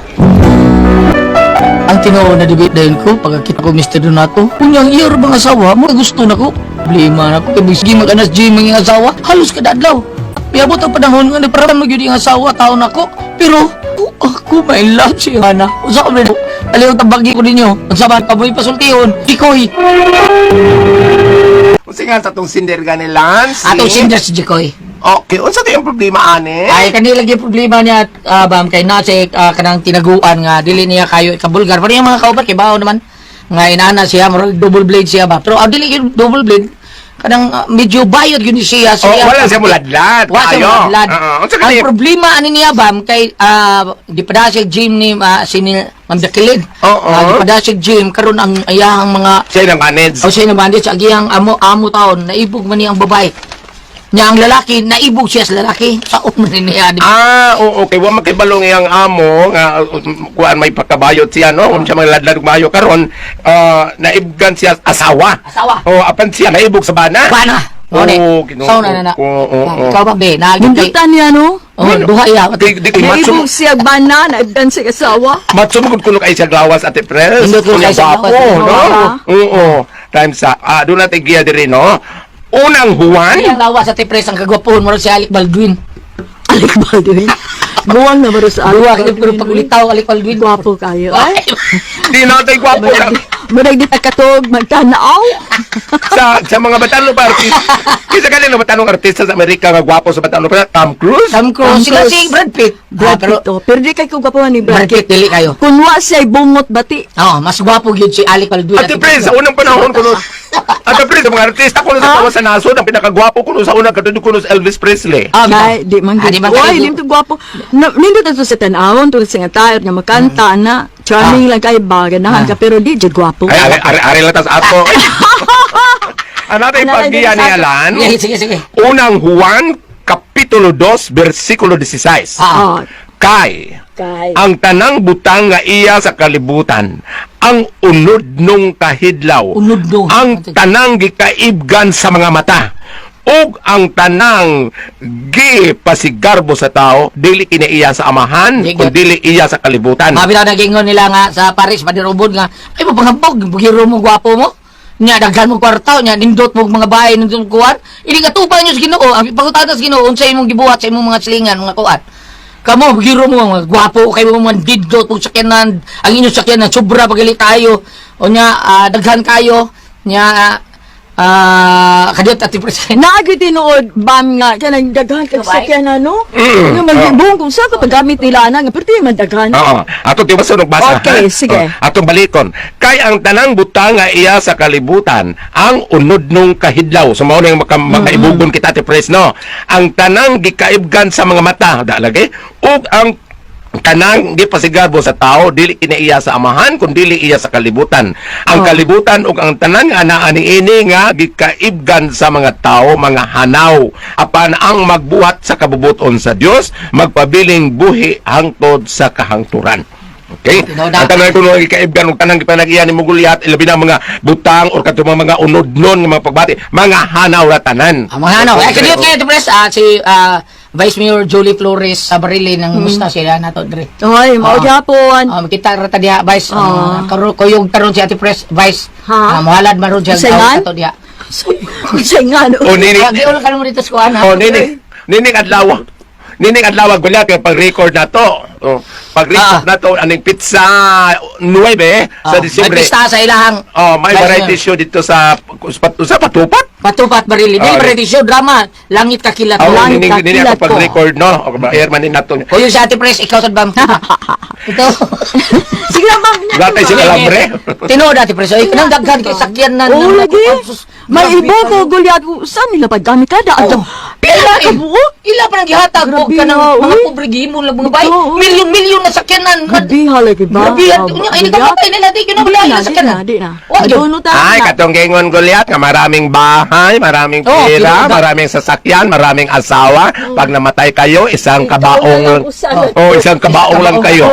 Ang tinuod na debate dahil ko, pagkakita ko Mr. Donato, kunyang iya bang asawa, mo gusto na ko. Problema na ko, kay sige mag-anas gym ang iyang asawa, halos kada adlaw. Piabot ang panahon nga nagparang magyud ang asawa, taon nako. Pero ako may love siya, ana. Usa ko rin, aliw tabagi ko ninyo. Ang sama kamoy pasultihon, Jikoy. Unsa nga sa atong sinder gani Lance? Atong sinder si Jikoy. Okay, unsa to yung problema ani? Ay kanila lagi problema niya bam kay na siya kanang tinaguan nga dili niya kayo ikabulgar. Pero yung mga kauban kay bawo naman nga inana siya murag double blade siya ba. Pero dili gyud double blade kanang medyo bayot gyud ni siya Oh, wala siya muladlad. Wala siya Kayo. muladlad. Oo, unsa Ang kani? problema ani niya bam kay di pa siya gym ni si ni Ma'am Jacqueline. Oo. Di pa siya gym karon ang iyahang mga Siya nang manage. o siya naman sa agiyang amo amo taon naibog man niya ang babae. Niya ang lalaki naibog siya sa lalaki. Sa man niya di ba? Ah, oo, okay. Wa makibalong iyang amo nga kuan may pagkabayot siya no. Kung siya magladlad og bayo karon, naibgan siya asawa. Asawa. Oh, apan siya naibog sa bana. Bana. Oo, Mao ni. Ginoo So na na na. ko, oo, oo. Ikaw ba be? Naagit kay. Nindutan niya no. Oh, duha iya. Di kay matso Naibog siya bana, naibgan siya asawa. matso mo kuno kay siya glawas ate pres. Nindot kuno Kunya kay siya gwapo, glawas. no? Oo. Time sa doon natin giya diri no. Unang Juan. Ang lawas sa tipres ang kagwapuhon mo si Alec Baldwin. Alec Baldwin. Guwang na baro sa Duha Alec kay pero Baldwin. pagulitaw Alec Baldwin. Gwapo kayo. Ay, Di natin gwapo na. murag di ta katog magtanaw. Sa mga batano pa artista. Kisa kanino batanong artista sa Amerika nga gwapo sa batano pa Tom Cruise. Tom Cruise. Tom Sila Cruise. si Brad Pitt. Brad Ah, pero Pitt, oh. Pero di kay ko gwapo ni Brad Brad Pitt Pitt. dili kayo. Kunwa siya'y bungot bati. Oh, mas gwapo gyud si Alec Baldwin. Ate Pres, sa unang panahon kuno. Ate Pres, sa mga artista kuno sa tawa sa nasod ang pinakagwapo kuno sa unang katulad kuno si Elvis Presley. Ah, Ay, di man Ah, di gud. man Uy, kayo di man to gwapo. Na, nindot na to sa tan-awon, tulad sa nga tayo, nga makanta na. Charming lang kay ba, ganahan ka, pero di jud gwapo. Ay, are are, are lang tas ato. Ano natin Ano natin paggiya ni sa ato? Alan? Sige, sige, sige. Unang Juan, Kapitulo 2, versikulo 16. Ah. Ah, Kay, kay. ang tanang butang nga iya sa kalibutan, ang unod nung kahidlaw, Unod nung. ang tanang gikaibgan sa mga mata, ug ang tanang gipasigarbo sa tao, dili kinaiya sa amahan, Di kun dili iya sa kalibutan. Mabi na nagingon nila nga sa Paris padirobod nga ay mapangabog bugiro mo gwapo mo. Nya daghan mo kwarta nya nindot mo mga bahay nindot mo kuwan. Ini nga tubay niyo sa Ginoo, ang pangutana sa Ginoo unsa imong gibuhat sa imong mga silingan mga kuwan. Kamo bugiro mo mga gwapo kay mo mga didot mo sakyanan, ang inyong sakyanan sobra pagali kayo. O nya daghan kayo nya kadiyot ati president. Naagi tinuod bam nga kanang daghan kag sakyan ano. Mm. Nga magbong kung sa paggamit nila ana nga perti man daghan. Oo. Ato di ba sunog basa? Okay, ha? sige. Oo. Atong balikon. Kay ang tanang butang nga iya sa kalibutan, ang unod nung kahidlaw. So mao na yung makaibugon kita ti Pres, no? Ang tanang gikaibgan sa mga mata, da lagi, ug ang Kanang gipasigarbo sa tao dili kini iya sa Amahan kun dili iya sa kalibutan. Ang kalibutan ug ang tanan nga anaa niini nga gikaibgan sa mga tao mga hanaw. Apan ang magbuhat sa kabubuton sa Dios magpabiling buhi hangtod sa kahangturan. Okay? Tinoda. Ang tanan kuno gikaibgan ug tanang gipanag-iya ni Mugulyat ilabi na mga butang or katong mga unodnon nga mga pagbati, mga hanaw ra tanan. Ang mga ano, eh, kaniyot kayo, Pres, si Vice Mayor Julie Flores sa Barilin, ang musta sila na to, Dre. Oy, mao gyapon. Kita ra ta diha, Vice. Kuyog karon si Ate Pres, Vice. Ha? Muhalad man ron siya Unsay ngan? ato diha. Unsay nga no? O nini, Kaya giulan ka mo dito sa kuan, ha? o nini, nining adlaw. Nining adlaw Gulyat kay pag-record na to. O, pag-record na to aning pizza 9 sa Disyembre. May pista sa ilahang Oh, may Vice variety Mayor. show dito sa sa Patupat. Patupat Barili. Dili variety show drama. Langit kakilat. Oh, Langit nining nining kakilat ako pag-record no. O, air man ni nato. Kuyog si Ate Pres, ikaw sad bam. Ito. Sige na, ma'am. Wala tayo sila alambre. Tinuod Ate Pres, oy, kanang daghan kay sakyan na. Oo, na- lagi. Sus, May grabe ibo ka, ko, Goliath. Saan nila paggamit kada? Ato, pila ka buok? Ila pa nang gihatag og Grabe kanang ha, mga uy. pobre gihimo lang mga bay. Ito, uy. Milyon-milyon na sakyanan. Grabe ha, lagi ba? Grabe ha. Unya, ini kamatay nila di gyud na wala Di na na, di sakyanan. na, di na. Wa gyud. Aduno ta. Ay, katong gingon Goliath nga maraming bahay, maraming Oh, pera, tinuod. maraming sasakyan, maraming asawa. Pag namatay kayo, isang kabaong oh, isang kabaong lang kayo.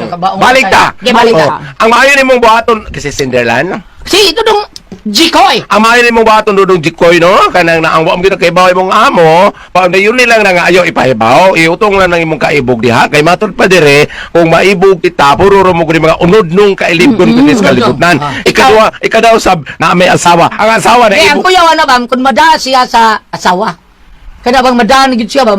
Kabaong Balik ta. Okay, balik ta. Oh, ang maayo nimong buhaton kasi Cinderland. Si ito dong Jikoy. Ang maayo nimong buhaton dudong Jikoy no, kanang naang wa mo gyud kay imong amo, pa yun nilang nga ayo ipahibaw, iutong lang ng imong kaibog diha kay matud pa dire kung maibog kita puro ra mo gud mga unod nung kailibgon mm sa kalibutan. Ikaduha, ikadaw sab na may asawa. Ang asawa na Eh, ang ibog. kuya ano ba kun mada siya sa asawa. Kana bang mada ni gyud siya ba?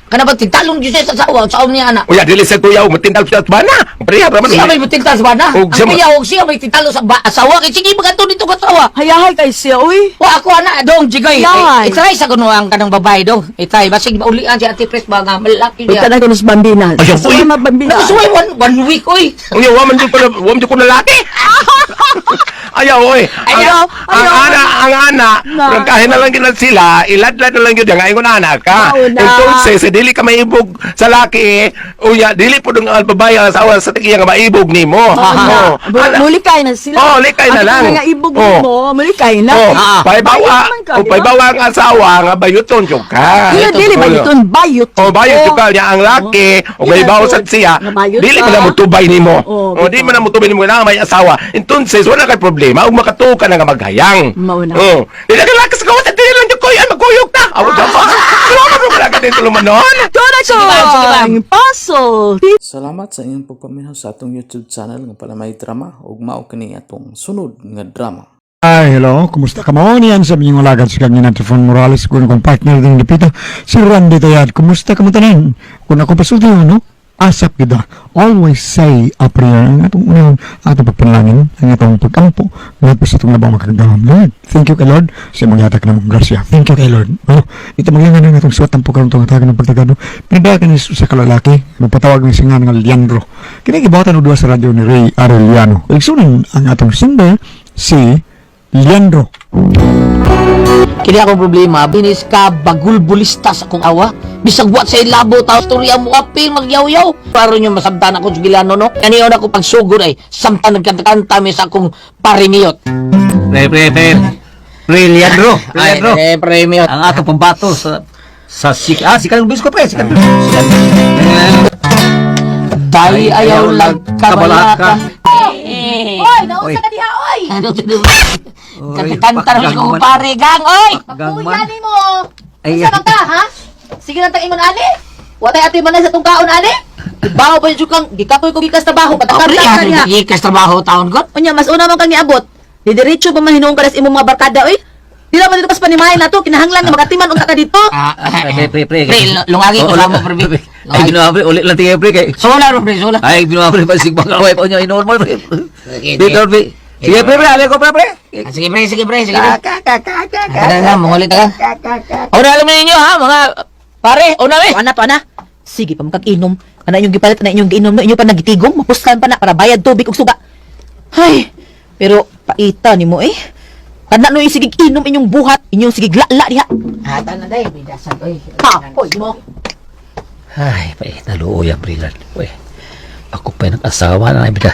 Kana bang tintalon gyud siya sa asawa sa niya ana. Uya dili sa kuya matintal sa bana. Pareha ra man. Siya may tintal sa bana. Og Ang siya kuya og siya may tintalo sa asawa kay sige magadto dito ka asawa. Hayahay kay siya, uy. Wa ako ana dong Jigoy. Yahay. I-try sa kuno ang kanang babae dong. I-try basig maulian si Ate Pres ba nga malaki Uy, niya. tanay ko na sa bambina. Ayaw, uy. Suway mabambina. Nakasuway one week oy. Unya wa man jud ko wa man jud ko lalaki. Ayaw oy. Ang, Ayaw, ang ayaw. ana, ang ana, Na. prangkahin na lang gyud lang sila, iladlad na lang gyud nga ingon ana ka. Mao na. Entonces, eh, dili ka maibog sa laki, unya dili pud ang babae ang asawa sa tigiya nga maibog nimo. Oh, Oh, ana. Mulikay na sila. Oh, likay na Ang lang. Nga ibog Oh. mo, mulikay na. Oh, paybawa, Bayot man ka, oh, di ba? paybawa ang asawa nga bayuton jud ka. Iya, dili ba Oh, iton bayot? Oh, bayot jud ka niya ang laki, o may Yeah, bawo so, sad siya. nga bayot Dili ka. man na motubay nimo. Oh, Oh, di man na motubay nimo na may asawa. Entonces, wala kay problema ug makatuo ka na nga maghayang. Mao na. Oh, dili ka lakas ka wala dili lang jud koy ay magkuyog ta. Aw, dama. Salamat mo wala ka dito lumanon. Tuna ko! Sige, ma'am, sige, ma'am. Ang puzzle! Salamat sa inyong pagpaminaw sa atong YouTube channel nga Palamay Drama ug mao kini atong sunod nga drama. Ay, hello. Kumusta ka mo? Niyan sa inyong alagad si kanya Trifon Morales. Kung akong partner din Lupita, si Randy Tayad. Kumusta ka mo tanan? Kung ako pasulti no? Asap kita. Always say a prayer. Ang atong unang atong pagpanalangin, ang atong pagkampo, ngadto sa atong labang makagagahom. Lord, thank you kay Lord sa imong gihatag namong grasya. Thank you kay Lord. Oh, ito maglangan ang atong suwat ang pagkaroon itong hatagan ng pagtagano. Pinadakan ni sa kalalaki, magpatawag ni singa nga Leandro. Kini gibuhatan og duha sa radyo ni Ray Arellano. Igsunan ang atong singer si Leandro. Kini akong problema, binis ka bagulbulista sa akong awa. Bisag wa sa ilabo taw storya mo apil magyaw-yaw. Para nyo masabtan ako sa gilano no. Kaniyon ako pagsugod ay samtang nagkanta-kanta mi sa akong parimiyot. Pre, pre, pre. Pre, Leandro. Pre, Ay, Leandro. pre, premiot. Ang atong pambato sa sik ah sikan bisko pre sikan. Dai ayaw lag kabalaka. Oy, naunsa ka diha, oy! Ano Kanta-kanta rin ko pare gang oy. Kuya nimo. Unsa man ka, ha? Sige lang tang ingon ani. Watay ati man sa tong kaon ani. Ibaw pa jud kang gikapoy ko gikas trabaho Pre, katakanta ka niya. gikas trabaho taon god. Unya mas una man kang niabot. Didiretso pa man hinuon ka sa imong mga barkada oy. Di na man dito pas panimahay na to, kinahanglan nga makatiman unta ka dito. Ah, Pre, pre, pre. Pre, lungagi ko sa mo pre. Ay, ginawa pre, ulit lang tingin pre kay. Sola ro pre, sola. Ay, ginawa pre, pasig mga kaway pa niyo inuon mo pre. Dito pre. Sige pre, pre, alay ko pre pre. Ah, sige pre, sige pre, sige pre. Tara na, mangulit ka. Una alam ninyo ha, mga pare, una we. Tuana, tuana. Sige pa makag-inom. Ana inyong gipalit, ana inyong giinom, no inyo pa nagitigom, mapuslan pa na para bayad tubig ug suga. Hay, pero paita nimo eh. Kana no yung sigig inom inyong buhat, inyong sigig lala diha. Hata na day, bidasan oy. Ha, hoy mo. Ay, pa naluoy ang pre lan. Uy. Ako pa nag-asawa na bida.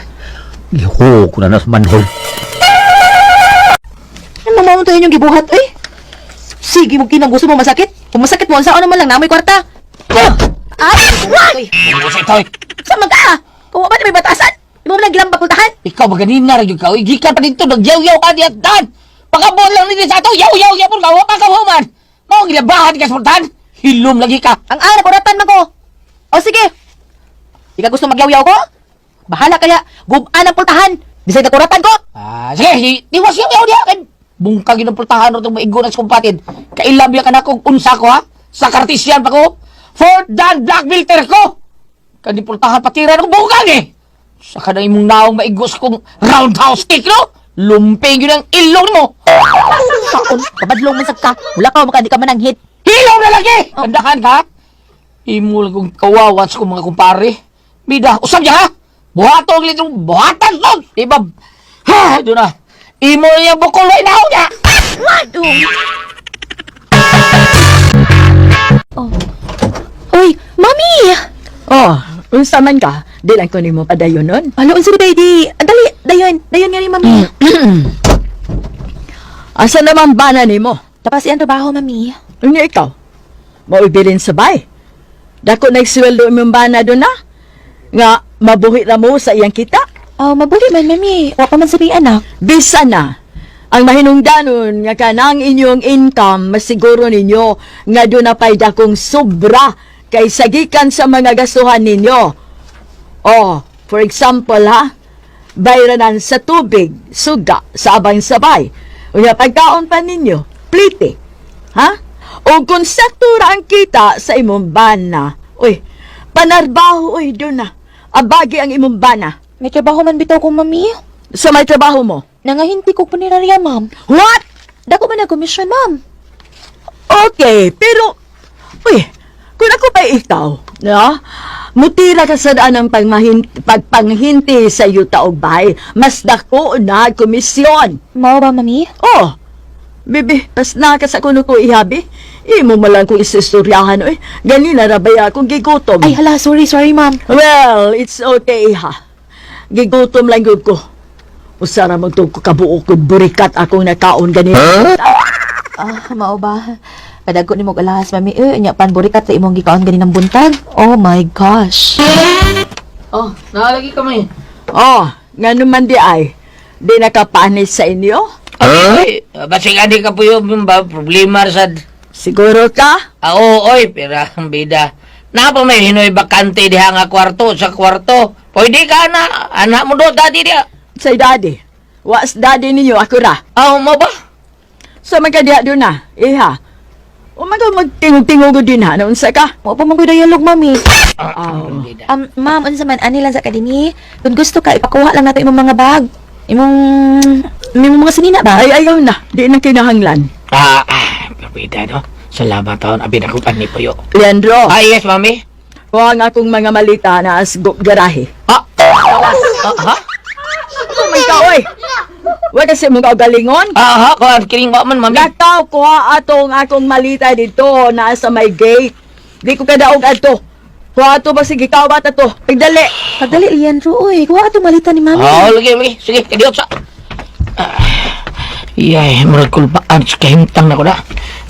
Giho ko na nas manhol. Ano mo tayo yung gibuhat, eh? Sige mo kinang gusto mo masakit. Kung masakit mo, saan naman lang na may kwarta. Ay! What? Toy. Sa mga ka? Kung ba na may batasan? Imo mo lang gilang bakultahan? Ikaw ba ganina ra gyud ka? Uy, gikan pa dito nagyaw-yaw ka diyan dan. Pakabon lang nini sa ato, yaw-yaw yapon ka, wa pa ka human. Mao gilabahan ka sa pultahan. Hilom lagi ka. Ang ara, kuratan man ko. O sige. Di ka gusto magyaw-yaw ko? Bahala kaya. Gubaan ang pultahan. Bisay na kuratan ko. Ah, sige, tiwas yaw-yaw diha kay bungkag yun ang pultahan ro itong maigo na sa kumpatid. Kailam ya ka na kung unsa ko ha? Sa Cartesian pa ko. Fourth dan black filter ko. Kani pultahan patira ko bungkag eh. Sa kanang imong naong maigo sa kong roundhouse kick no? Lumping yun ang ilong mo. Saon, pabadlong man sa ka. Wala ka, maka di ka mananghit. Hilom na lagi! Tandahan ka! Imo lang kong kawawa sa kong mga kumpare. Bida, usap niya ha! Buhato ang litong buhatan nun! Di ba? Ha! Doon na. Imo na yung bukol na inaw niya! Oh. Uy, mami! Oh, unsa man ka? Di lang ko nimo padayon nun. Alo, unsa di di? Dali, dayon, dayon nga ni mami. Asa naman bana nimo? Tapos iyang trabaho, mami. Unya ikaw? Maubilin sa bay. Dako nagsiweldo imong bana doon na. Nga mabuhi ra mo sa iyang kita. Oh, mabuli man, mami. Wa pa man sa anak. Bisa na. Ang mahinungdanon nga kanang inyong income masiguro ninyo nga doon na pa'y dakong sobra kay sagikan sa mga gastuhan ninyo. Oh, for example ha, bayranan sa tubig, suga, sa abang sabay. Unya pagkaon pa ninyo, plite. Ha? O kung sakto ra ang kita sa imong bana. Uy, panarbaho uy doon na. Abagi ang imong bana. May trabaho man bitaw ko, mami. Sa may trabaho mo. Nangahinti ko punerarya, ma'am. What? Dako man ang komisyon, ma'am. Okay, pero, uy, kung ako pa ikaw, no? Mutira ka sa daan ng pagpanghinti sa yuta og bahay, mas dako na komisyon. Mao ba, mami? Oh, bibi, pas na ka sa kuno ko ihabi. Imo mo lang kong isistoryahan, oy. Ganina ra ba akong gigutom? Ay, hala, sorry, sorry, ma'am. Well, it's okay, ha. Gigutom lang gud ko. Usa ra man ko kabuok ko burikat akong nakaon ganina. Ah, mao ba? Padago ni mo alahas, mami. Eh, nya pan burikat sa imong gikaon ganinang buntag. Oh my gosh. Oh, naalagi kami. Oh, nga naman di ay. Di nakapanis sa inyo? Ay, basig adi ka po yung ba, problema sad. Siguro ka? Ah, oo, oy, pero ang bida. Napa may hinoy bakante diha nga kwarto sa kwarto. Pwede ka na, anak mo do, daddy diha. Say daddy. Was daddy ninyo, ako ra. Ah, mo ba? So magkadiha doon na, iha. O mag magtingog-tingog din ha, naunsa ka? Mao pa man ko'y dialog, mami. Ah, bida. Ma'am, unsa man ani lang sa akademi. Kung gusto ka ipakuha lang nato imong mga bag. Imong imong mga sinina ba? Ay, ayaw na, di na kinahanglan. Ah, ah, bida no. Salamat taon, abi na kong ani puyo. Leandro, Ah, yes, mami. kuha nga akong mga malita na asgo garahe. Ah, ah, ha? Ano man ka, oy? Wa kasi mong kaugalingon? Ah, ha, kuan kining wa man, mami. Lakaw, kuha atong akong malita dito na sa may gate. Di ko kadaog ato. Kuha ato ba sige, kawat ato. Pagdali. Pagdali, Leandro, oy. Kuha atong malita ni mami. Oh, lagi, lagi. Sige, kadiot sa. Ah, Iyay, murag kulbaan sa kahimtang na ko na.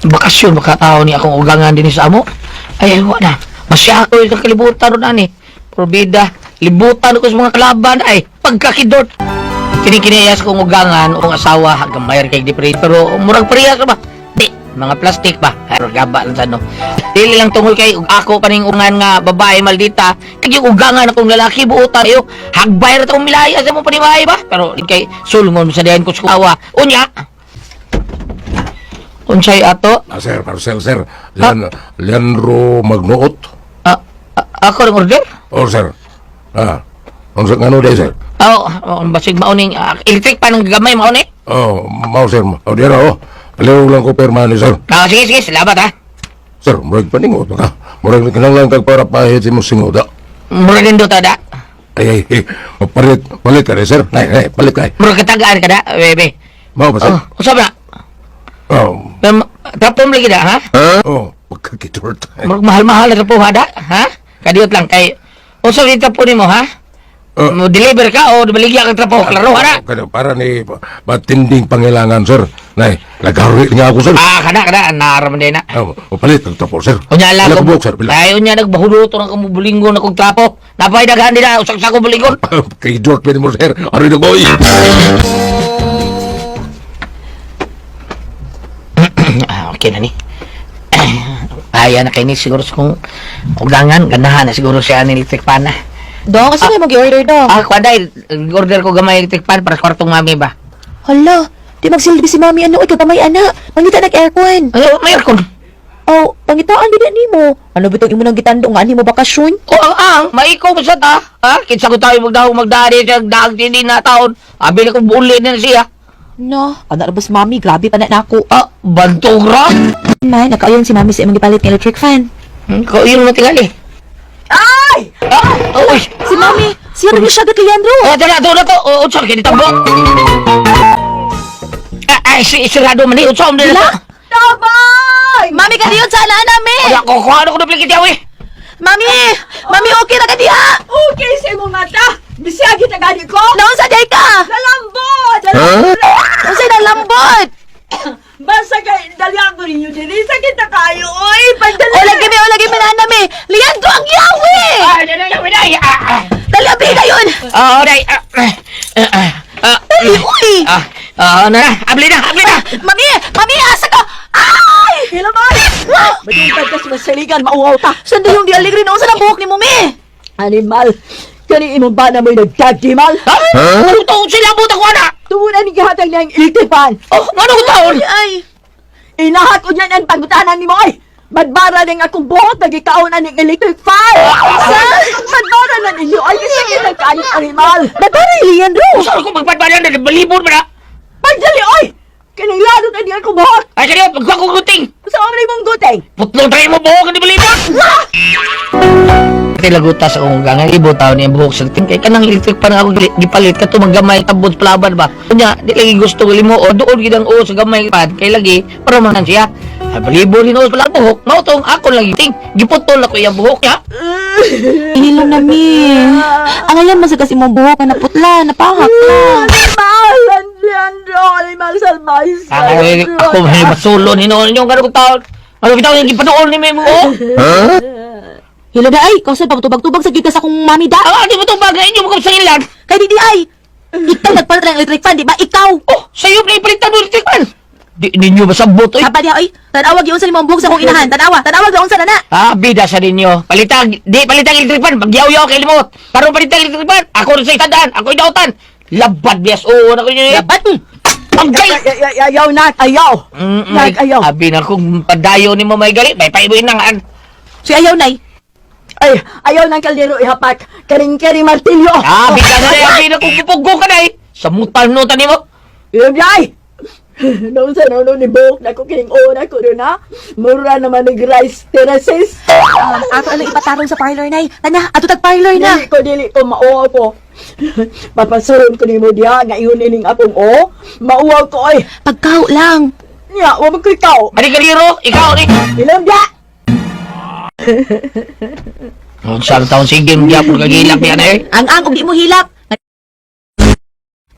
Bakasyon, makatao ni akong ugangan din sa amo. Ay, wa na. Masya ako sa kalibutan ron ani. Probida, libutan ko sa mga kalaban ay pagkakidot. Kinikinayas kong ugangan o asawa hanggang mayar kay di pre. Pero murag parehas ra ba? Di, mga plastic ba? Ay, gaba lang sa no. Dili lang tungol kay ako paning ugangan nga babae maldita. Kay yung ugangan akong lalaki buotan ayo. Hagbay ra tong milaya sa mo paniwaay ba? Pero kay sulngon sa diyan ko sa awa. Unya. Unsay ato? Ah, sir, parcel, sir. Leandro Magnoot. Ah, ah, ako ring order? Oh, sir. Ah, unsa nga no day, sir? Oh, oh, basig mauning electric pa ng gamay mauni. Oh, mao, sir. Oh, diyan oh. Palihog lang ko pirma ni sir. Ah, sige, sige, salamat ha. Sir, murag paningot ka. Murag kinahanglan kag para pahit si mong singot, ah. Murag nindot ta da. Ay, ay, ay. Oh, palit, palit ka rin, sir. Ay, ay, palit ka. Murag katagaan ka da, bebe. Mao ba, sir? Oh, usab na. Oh, Trapom lagi da, ha? oh, pagkakitort. Murag mahal-mahal na trapo ha da, ha? Kadiyot lang kay usab di trapo nimo ha? Mo deliver ka o baligya kang trapo, klaro ha na. Kada para ni matinding pangailangan, sir. Nay, lagari nga ako, sir. Ah, kana kana naraman din na. Oh, palit ang trapo, sir. Unya lang Pila ka buok, sir, pila. Ay, unya nagbahuloto ng kamo bulingon akong trapo. Napay daghan nila usag sa akong bulingon. Kay George pwede mo, sir. Ari na boy. Ah, okay na ni. Ay, na kay ni siguro sa kong ugangan, ganahan na siguro siya ni electric pan na. Dong, kasi may mag-order dong. Ah, kuan dai, order ko gamay electric pan para sa kwartong mami ba. Hala, di magsilbi si mami ano, ikaw gamay ana. Mangita nag-aircon. Ay, may aircon. Oh, pangitaan gid nimo. Ano bitong imo nang gitando nga ani mo bakasyon? O ang ang, maikaw ba sa ta? Ha? Kinsa ko tayo magdahong magdari sa daag hindi na taon. Abi na kong buuli na siya. No, ana ra ba si mami, grabe pa na nako. Ah, bantog ra. Man, nakaayon si mami sa imong gipalit nga electric fan. Ko yun mo tingali. Ay! Ah, oh, uy. Si mami, siya rin siya kay Leandro. Oh, dala, doon na to. Oh, unsa kini tambo? Ah, ay, si sirado man ni unsa man Dila? to? Tabay! Mami kadiyon sa ana nami. Wala ko kuha ko duplicate yawi. Mami, mami okay ra ka diha. Okay sa imong mata! Bisaya kita gani ko! Naunsa day ka? Nalambot! Unsa nang lambot? Basta kay dalian ko ninyo diri sa kita kayo oy! Pagdali! O lagi mi, o lagi mi na nami. Leandro ang yawi. Ay, dali, dali, dali. Ah, ah. Dali abi dayon. Ah, dai. Ah, ah, ah, ah. Dali uy. Ah, ah, na, abli na, abli na. Mami, mami asa ka? Ay! Hilamay! Madungtad ka sa masaligan, mauwaw ta! Sando yung di alegre noon sa buhok ni Mumi? Animal! Kani imong bana mo'y nagdagdimal? Ha? Ano to? Sila buta ko ana. Tumunan ni gihatag niya ang iltipan! Oh, ngano ko taon? Ay, Inahat ko niyan ang pangutanan ni mo ay! Madbara ning akong buhok, nagikaon na ning electric fan! Sa? Madbara na ninyo ay kasi kitang kaayong animal! Babara Leandro. Usa ko magpadbalan na balibon man na. Pagdali oy! Kinanglado na niya akong buhok! Ay, kaniyo, pagkuha ko guting. Sa aming mong guting! Putlong tayo mo buhok, hindi balibon. Tilaguta sa akong gangan, ibo taon niya buhok sa ting. Kay kanang electric pan ako gipalit ka gamay tabot palaban ba. Unya, di lagi gusto ko limo o doon gid ang o sa gamay pan kay lagi para man siya. Ay balibon ni pala buhok. Mao tong ako lagi ting giputol ako iyang buhok niya. Hilom na mi. Ang ayan man sa kasi imong buhok nga naputla, napahak na. Animal! Leandro! Animal salvais! Ay, ako may basulo ni noon yung ganun taon. Ano bitaw yung gipaduol ni Memo? Hilom na ay, kausad pagtubag-tubag sa gyud ka sa akong mami da. Ah, di mo itong bagay inyo mo sa ilan. Kay di di ay. Ikaw nagpalit ng electric fan, di ba? Ikaw. Oh, sa'yo na ipalitan mo electric fan. Di ninyo masabot oy. Hapa diha oy. Tan-awag yung unsa nimo ang buhok sa akong inahan. Tan-awa, tan-awag yung unsa na na. Ah, bida sa ninyo. Palitag, di palitag electric fan, magyaw-yaw kay limot. Karon palitag electric fan, ako rin sa itandaan, ako idautan. Labad bias oo na ko ninyo. Dapat. Ang gay! Ayaw na! Ayaw! Nak, ayaw! Abi na kung padayo ni mo may gali, may paibuin na nga. Si ayaw nay. Ay, ayaw ng kaldero ihapak! Karing-karing martilyo! Ah, bida na rin, abi na kung pupuggo ka na eh. Samutan no tani mo. Yun ay! Noon sa noon ni buhok na ko kining una ko doon ha? Mura naman ni rice terraces. Ato ano ipatarong sa parlor nay. Tana, ato tag parlor na. Dili ko mauwaw ko. Papasuron ko nimo diha nga ingon ining akong o. Mauwaw ko oy. Pagkaw lang. Nya, wa man ko ikaw. Ani kaliro, ikaw ni. Ilam diha. Unsa taon sige mo gyapon kagilak niya na eh. Ang ang og di mo hilak.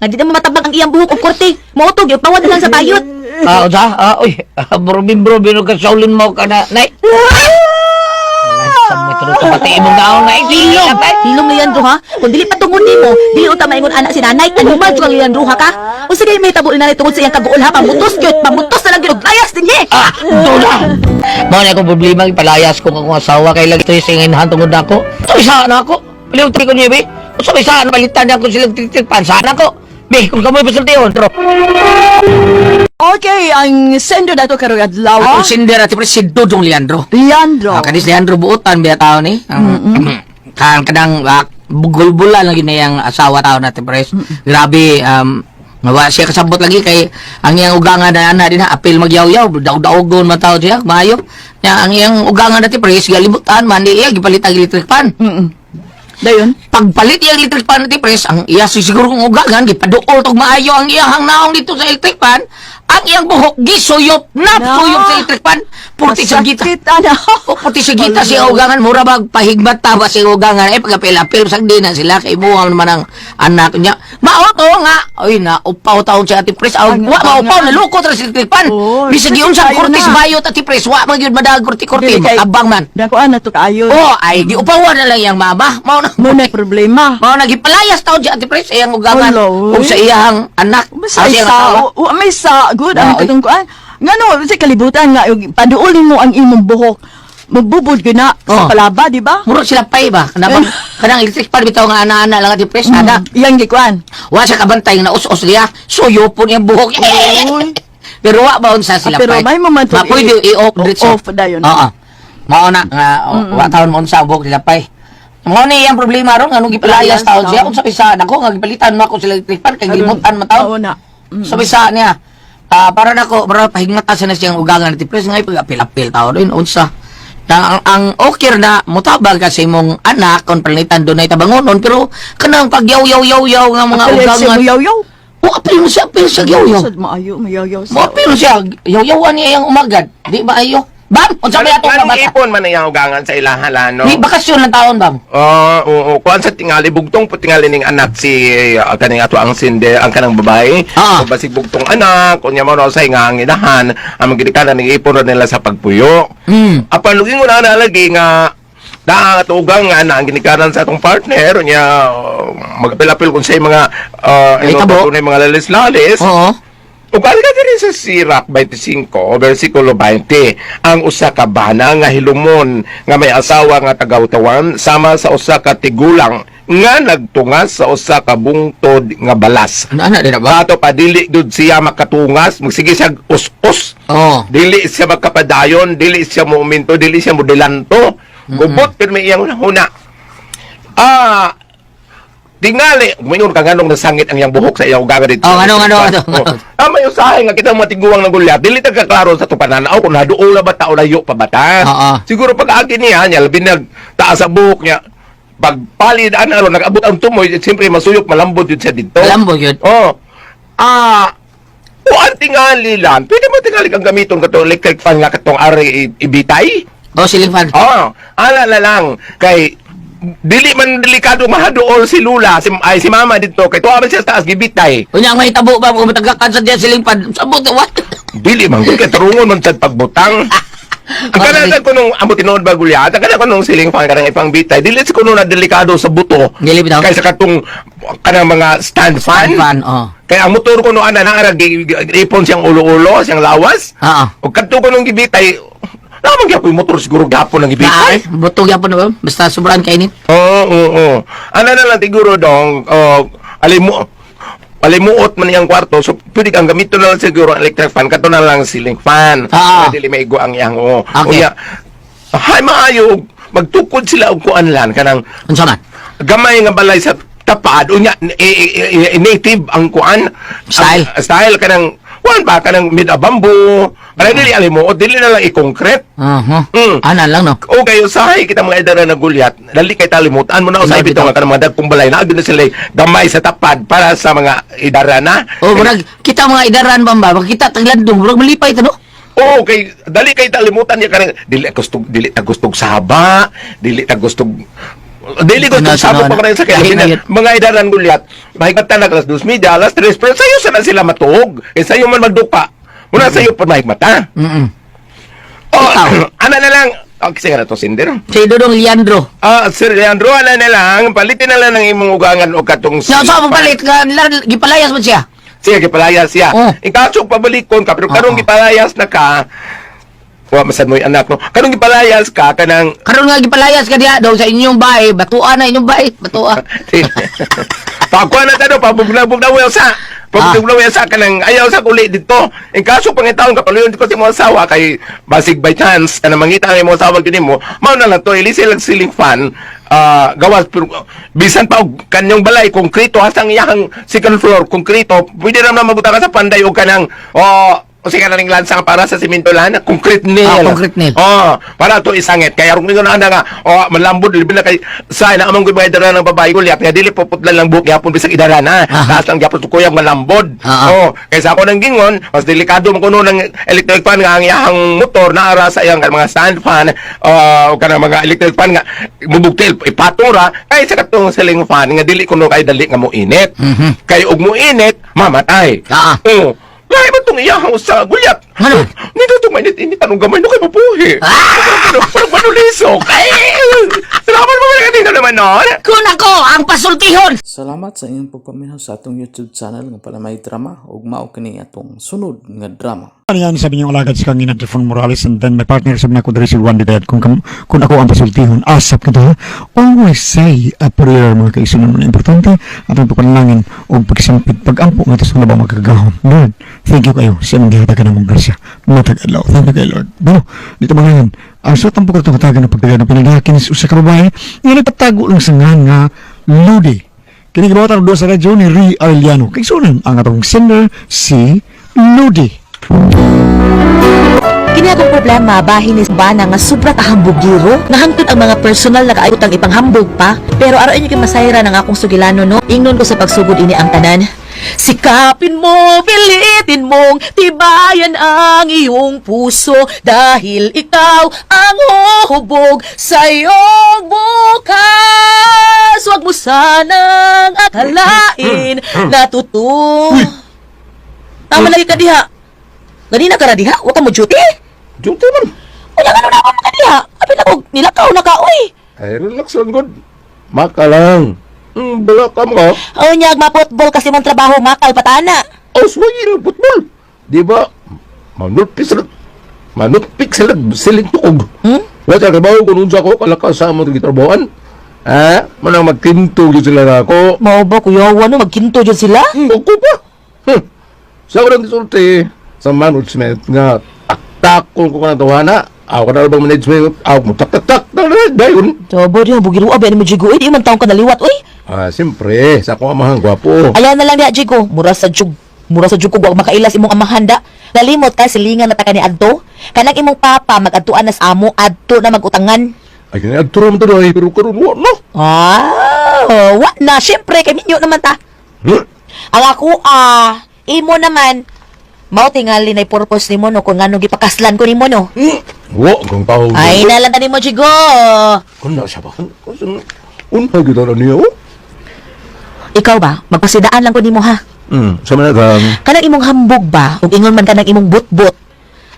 Nga di na mo matabag ang iyang buhok og korte. Moutog yung pawad na lang sa bayot. Ah, unsa? Ah, uy, brobin brobin ka saulin mo ka na, nay. Sa metro sa pati imong naon na hilom. Hilom Leandro ha. Kung dili patungod nimo, dili unta maingon anak si nanay. Ano man jud ang Leandro ha ka? Unsa kay may tabo ni nanay tungod sa iyang kaguol ha? Pamutos gyud, pamutos na lang gyud og layas dinhi. Ah, doon na. Mao na akong problema ipalayas ko akong asawa kay lagi to sa inahan tungod nako. So isa na ako. Piliw ko niya be. Usa may saan palitan niya ko silang titikpan saan ako. Be, kung kamoy pasultihon, tro. Okay, ang sender nato karong adlaw. Akong sender ati pre si Dudong Leandro. Leandro. Ah, kanis Leandro buotan biya tao ni. Kan kadang bugol-bulan lagi na yang asawa tao natin pres. Grabe wa siya kasabot lagi kay ang iyang ugangan na ana din ha apil magyaw-yaw daog-daogon man tao siya maayo. Nya ang iyang ugangan dati pres galibutan man di iya gipalit ang electric fan. Dayon. Pagpalit iya electric fan dati pres ang iya siguro kung ugangan gipaduol tog maayo ang iyang naong dito sa electric fan. Ang iyang buhok gisuyop na Na. suyop sa electric fan. Purti sa gita. Masakit, ana. O puti sa gita siya ugangan mura bag pahigmat ta ba siya ugangan eh pagapil-apil sa di na sila kay imuha naman ang anak niya. Mao to nga. Oy na upaw taon si Ate Pres. Aw, Ang- wa maupaw ang- nalukot ra si electric fan. Oo, Bisag giun sa kayo kurtis na. bayot Ate Pres wa man gyud madag kurti-kurti Dili kay- abang man. Dakuan na to kaayo. Oh, ay giupawan na lang iyang mama. Mao na Mo na problema. Mao na gipalayas taon si Ate Pres iyang ugangan Hala, oy. ug sa iyang anak. Basta Ah, sa iyang sa, asawa. may sa, good, ang Na, oy. katungkuan. Nga no, sa kalibutan nga, yung paduolin mo ang imong buhok, magbubod ka na Oh. sa palaba, di ba? Murag sila pay ba? Kanang kanang electric fan bitaw nga ana-ana lang Ate Pres ana. Iyang gikuan. Wa siya kabantay nga naus-us niya. Suyo po niya buhok. Uy. Pero wa baon sa sila Ah, pero pay. may moment Ma, pwede i-off diretso. off dayon. Oo. Mao na nga wa taon mo unsa ang buhok nila pay. Mao ni iyang problema ron nga nung gipalayas Palayas taon siya taon. unsa bisa nako nga gipalitan mo ako sila electric fan kay gilimutan man taon. Oo na. Sa bisa niya. Ah, para nako, para pahigmata sa na siyang ugangan ni Pres ngay pag-apil-apil taon rin unsa. Na, ang okay na mutabang kasi mong anak kung palinitan doon ay tabangonon pero kanang pagyaw-yaw-yaw-yaw nga mga Apil siya ugangan. muyaw-yaw. O apil mo siya, apil siya yaw-yaw. Sad maayo, muyaw-yaw Mo apil siya, yaw-yawan niya yung umagad. Di ba ayo? Bam, unsa may atong Anong kabata? ipon man ang ugangan sa ilaha no? Di bakasyon lang taon bam. Oo, oo. Kuan sa tingali bugtong po tingali ning anak si kaning ato ang sinde ang kanang babae. Ah. O basig bugtong anak unya mo sa nga ang inahan ang magidikanan ning ipon ra nila sa pagpuyo. Apan luging una na lagi nga naa ato ugang nga na ang ginikanan sa atong partner unya magapil-apil kung sa mga Ay, tabo. mga lalis-lalis. Oo. Ug ka diri sa Sirach 25, versikulo 20, ang usa ka bana nga hilumon nga may asawa nga tagawtawan sama sa usa ka tigulang nga nagtungas sa usa ka bungtod nga balas. Ano ana di na ba? Ato pa dili gud siya makatungas, magsige siya us-us. Oo. Dili siya makapadayon, dili siya muuminto, dili siya modelanto. Gubot pero may iyang huna. Ah, tingali, umingon ka nganong nasangit ang iyang buhok sa iyang ugangan dito. Oh, ano, ano, ano, Oh. Ah, may usahay nga kita mga tiguang ng gulyat. Dili ta kaklaro sa tupanan. Aw, kung naduol na ba ta o layo pa ba ta? Oo. Siguro pag agi niya, niya, labi nag taas sa buhok niya. Pagpalid, ano, ano, nag-abot ang tumoy, siyempre masuyok, malambot yun siya dito. Malambot yun. Oh. Ah, o ang tingali lang, pwede mo tingali kang gamiton katong electric fan nga katong ari ibitay? Oh, siling fan. Oh, ala na lang kay dili man delikado mahaduol si Lula, si ay si mama dito kay tuwa man siya sa taas gibitay. Unya ang mahitabo ba kung matagakan sa diyan siling fan. Sabot what? Dili man gud kay tarungon man sad pagbutang. Ang kanang ko nung amo tinuod ba gulyat, ang kanang ko nung siling fan kanang ipang bitay, dili si kuno na delikado sa buto. Dili bitaw. Kaysa katong kanang mga stand fan. Stand fan, oh. Kaya ang motor ko no ana naara ipon siyang ulo-ulo, siyang lawas. Oo. O kadto ko nung gibitay, lamang gyapon yung motor siguro gapon ang gibitay. Ay, butog yapon na ba? Basta sobrang kainit. Oo, oo, oo. Ano na lang siguro dong, oh, alimu alimuot man iyang kwarto, so pwede kang gamiton na lang siguro ang electric fan, kato na lang ceiling fan. Ah. Pwede maigo ang iyang, oo. Okay. Unya, hay maayo, magtukod sila og kuan lan kanang Unsa man? gamay nga balay sa tapad unya native ang kuan Style. ang, style kanang kuan ba kanang made of bamboo kanang dili alimuot dili na lang i-concrete. Uh-huh. Mm. Ana lang no. Okay, usahay kita mga edara na gulyat. Dali kay talimutan mo na usahay Ano, bitaw nga kanang mga dagkong balay na na sila gamay sa tapad para sa mga idara na. Oh, murag kita mga idaran ba ba? Makita taglandong murag malipay ta no. Oo, kay dali kay talimutan niya kanang dili gustog dili ta gustog saba, dili ta gustog dili Ano, gustog saba ano, pa kanang sa kay Dili labi na na yun. mga idaran gulyat. Mahigmatan na alas 2:30, alas 3, pero sayo sana sila matuog. Eh sayo man magdupa. Muna sayo pa mahigmata. Oh, Ikaw. ana na lang. Okay, sige na to sinder. Si Dodong Leandro. Ah, Sir Leandro, ala na lang. Palitin na lang ang imong ugangan o katong Sa sa papalit ka gipalayas man siya. Sige, gipalayas siya. Oh. Ikaso, pabalikon ka, pero karong Oo. gipalayas na ka, wa masad mo yung anak, no? Karong gipalayas ka, kanang Karon nga gipalayas ka diha daw sa inyong bahay, batuan na inyong bahay, batua. Pakuha na tayo, pabugna-bugna sa. Pabugna-bugna sa kanang ayaw sa uli dito. In kaso pangitaon ka paluyon ko sa imong asawa kay basig by chance kanang mangita ang imong asawa gini mo, mao na lang to ilisi lang ceiling fan gawas pero bisan pa og kanyang balay konkreto hasang iyang second floor konkreto pwede ra man magbutang ka sa panday og kanang oh O sige na ning lansang para sa simento lan, concrete nail. Ah, concrete nail. Oh, para to isangit. Kaya rung na nga, oh, malambod libre na kay sa na among gibay dara ng babae ko liap nga dili puputlan lang buhok gyapon bisag idara na. Taas lang gyapon tukuyang malambod. Oh, kaysa ako nang gingon, mas delikado man kuno ng electric fan nga ang iyahang motor naara sa iyang mga stand fan, o kanang mga electric fan nga mubugtil ipatong ra kaysa katong ceiling fan nga dili kuno kay dali nga moinit. Kay og moinit, mamatay. Oh. Lahi ba itong iyahang sa gulyat? Ano? Nito itong mainit-init. Anong gamay no kay mapuhi? Ah! Parang manulisok. Ay! Salamat mo mga dito naman nun. Kun ako ang pasultihon. Salamat sa inyong pagpaminaw sa atong YouTube channel nga Palamay Drama ug mao kini atong sunod nga drama. Ano yan sabi niyong alagad sa kangina Trifon Morales and then my partner sabi na ko diri si Juan de Dayat kung ako ang pasultihon asap ka to ha? Always say a prayer, mga kaisunan, na importante atong pagpanalangin o pagsampit pagampo nga sa labang magkagahom. Lord, thank you kayo sa imong gihatagan namong grasya matag adlaw. Thank you kay Lord. Bueno, dito mga yan ang suot ang pagkatong katagan ng pagdagan ng pinaghakin sa usa ka babae nga nagpatago lang sa ngan nga Ludi. Kini gibuhat ang duha sa radyo ni Ri Arellano. Kaigsunan ang atong sender si Ludi. Kini akong problema bahin ni bana nga sobra kahambugiro nga hangtod ang mga personal na kaayutang ipanghambog pa, pero aron inyo kay masayra ng akong sugilano no, ingnon ko sa pagsugod ini ang tanan. Sikapin mo, pilitin mong tibayan ang iyong puso dahil ikaw ang huhubog sa iyong bukas. Huwag mo sanang akalain na totoo. Tama lagi ka diha. Ganina ka ra diha? Wa ka mo duty? Duty man. Unya nga na ka diha. Abi na kog nilakaw na ka oy. Ay, relax lang good. Maka lang. Bala ka mo. Unya ma-football kasi mong trabaho makal patana. Oh, swagi ng football. Di ba? Manutpik sila. Manutpik sila siling tuog. Wala sa trabaho kung unsa ko kalakas sa among gitrabahoan. Ha? Manang magkinto gyud sila na ako. Mao ba kuya no magkinto jud sila? Ako pa. Sa ako lang gisulti sa management nga taktakon ko kanang tawana. Ako na bang management? Ako mo tak tak tak dayon. Tabo diha bugiro abi ni mo Jigo oy, di man taon ka naliwat oy. Ah, siyempre, sa akong amahan gwapo. Ayaw na lang diha Jigo, mura sa jug ko wa makailas imong amahan da. Nalimot ka silingan na ta kani adto. Kanang imong papa magadtuan na sa amo adto na magutangan. Ay, kaya adto ra man to day, pero karon wa no. Ah, wa na syempre kay minyo naman ta. Huh? Ang ako imo naman mao tingali na purpose nimo no kung ngano gipakaslan ko nimo no. Wa kang tao. Ay na lang nimo Jigo. Kun na siya ba? Unsa gyud na niyo? Ikaw ba magpasidaan lang ko nimo ha. Sa man kang Kanang imong hambog ba ug ingon man kanang imong butbot.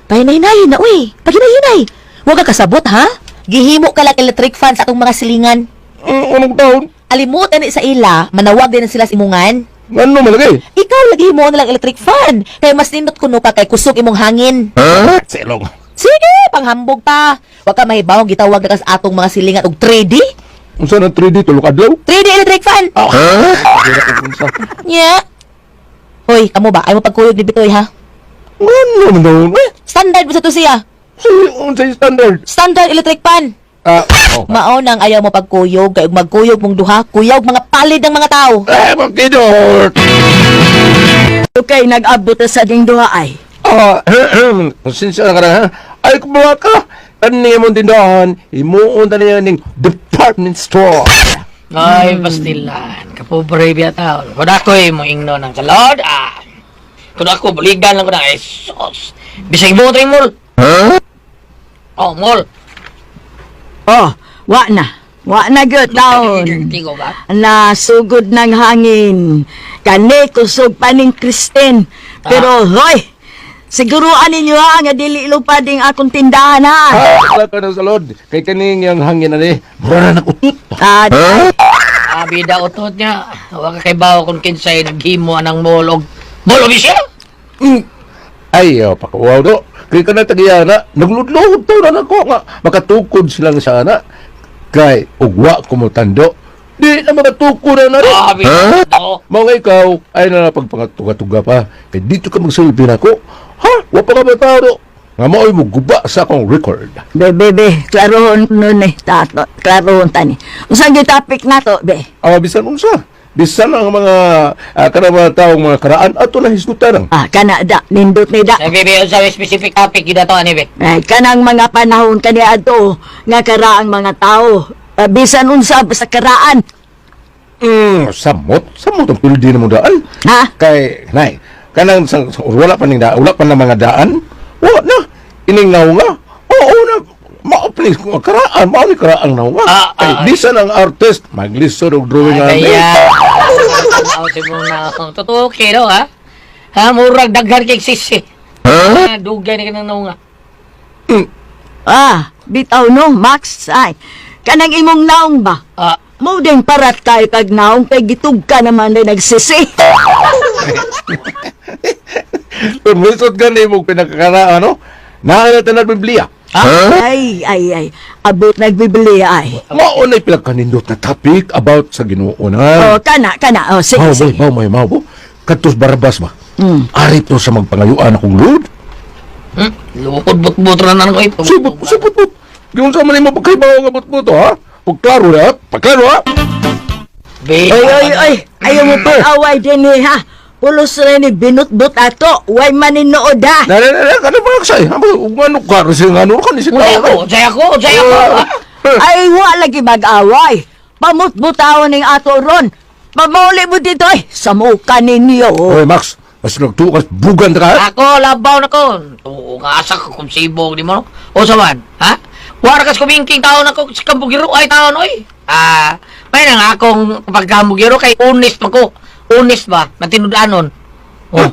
Pahinay-hinay na uy. Paghinay-hinay. Wa ka kasabot ha. Gihimo ka lang electric fan sa atong mga silingan. Anong taon? Alimutan ni sa ila, manawag din na sila sa imungan. Ngano man lagi? Ikaw lagi himo na lang electric fan. Kay mas nindot kuno ka kay kusog imong hangin. Ha? Silong. Sige, panghambog pa. Wa ka mahibaw gitawag na ka sa atong mga silingan og 3D. Unsa na 3D tulok adlaw? 3D electric fan. Ha? Unsa? Nya. Hoy, kamo ba? Ay mo pagkuyog ni Bitoy ha? Ngano man daw? Eh, Standard ba sa to siya? unsa standard? Standard electric fan. Ah, oh. Mao nang ayaw mo pagkuyog kay ug magkuyog mong duha, kuyog mga palid ng mga tao. Eh, magkidot. Okay, nag-abot na sa ding duha ay. Ah, pasensya na ka na, ha? Ay, kumbawa ka. Kani mong tindahan, imuon ta niya ning department store. Ay, pastilan. Kapobre biya tao. Kung ako'y moingno ng sa Lord, ah. Kung ako, buligan lang ko na, ay, sus. Bisag mo ito mall. Huh? Oh, mall. Oh, wa na. Wa na gyud taon. Tigo ba? Nasugod ng hangin. Kani kusog pa ning Kristen. Pero hoy, siguruan ninyo ha nga dili lupad ding akong tindahan ha. Ah, wala ka na sa Lord. Kay kaning yang hangin na ni, mura na nakutot. Ah, Ah, bida utot niya. Wa ka kay bawo kung kinsay naghimo anang mall og mall official. Ay, oh, pakuwaw do. Kay ka na tagiyana, nagludlod to na nako nga. Makatukod silang sana. Kay, ugwa kumutando. Di na makatukod na rin. Ah, bida do. Mga ikaw, ay na pagpangatuga-tuga pa. Kay dito ka magsulpi na ko. Ha? Wa pa ka ba tao do? Nga mao'y mo guba sa akong record. Be, be, be, klarohon nun eh, tato, klarohon tani. Unsang gyud topic na to, be? Awa bisan unsa. Bisan ang mga kanang mga taong mga karaan ato na hisgutan. Ah, kana da, nindot ni da. Ay, bebe, sa specific topic gyud ato ani be. Ay, kanang mga panahon kaniadto nga karaang mga tao. Ah, bisan unsa sa karaan. Samot, samot ang pildi na mo daan. Ha? Kay nay, kanang wala pa ning daan, wala pa na mga daan. Wala na. Ining nga. Oo na. Mao please kung karaan, mao ni karaan naw nga. Kay bisan ang artist maglisod og drawing Ay, ani. kaya. Aw, si mo na. Totoo kay no, ha? Ha, murag daghan kay sisi. Ha? Dugay na kanang naunga. Ah, bitaw no, Max. Ay, kanang imong naong ba? Ah. Mo din parat kay kag naong kay gitug ka naman day nagsisi. Pero lisod gani mo pinakakaraan no. Naa na tanan Biblia. Ay, ay, ay. Abot nagbibili ay. Mao na pinagkanindot na topic about sa Ginoo na. Oh, kana, kana. Oh, sige, Mao, sige. mao, mao, mao, mao. Kadtos Barabas ba? Ari to sa magpangayuan akong Lord. Lukod but-but na nan ko ito. Supot, supot, but. Giunsa man nimo pagkaibaw nga but-but, ha? Pagklaro na, pagklaro ha? Be, Ay, ay, ay. Ayaw mo pag-away din eh, ha? Pulos na ni binutbut ato. Way maninood, ha? Na, na, na, na, kana ba say? Amo, ngano ka rin ngano ka ni si Unsay tao. ako, unsay ako, unsay ako. ha? Ay, wa lagi mag-away. Pamutbutaon ning ato ron. Pamauli mo dito, ay. Samuka ninyo. Oy, Max, mas nagtukas bugan ta ka. ha? Ako, labaw na ko. Oo, nga asa ka kung sibog di mo. no? O sa man, ha? Wara kas kumingking taon ako sa kambugiro ay taon oy. Ah, may na nga akong pagkambugiro kay honest pa ko. Honest ba? Matinud-anon. Oh.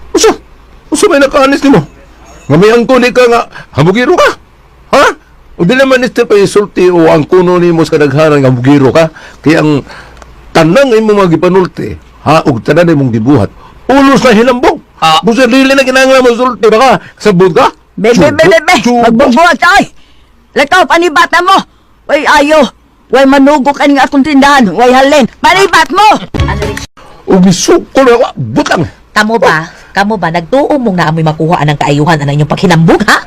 Usa, usa may nakaanis nimo. Nga may angko ni ka nga hamugiro ka. Ha? O di naman ni pa insulti o ang kuno nimo sa kadaghanan nga hamugiro ka. Kaya ang tanang imong mga gipanulti, ha, ug tanan imong gibuhat, ulos na hinambong. Ah. Busa dili na kinahanglan mo sulti ba ka? Sabot ka? Be, be, be, be, be. Magbugbuhat ka, ay. Lakaw, panibat na mo. Way, ayo. Way, manugo ka ning akong tindahan. Way, halin. Panibat mo! Ug misukol na butang. Kamo ba? Kamo ba? Nagtuo mong naamoy makuha ang kaayuhan ang inyong paghinambog, ha?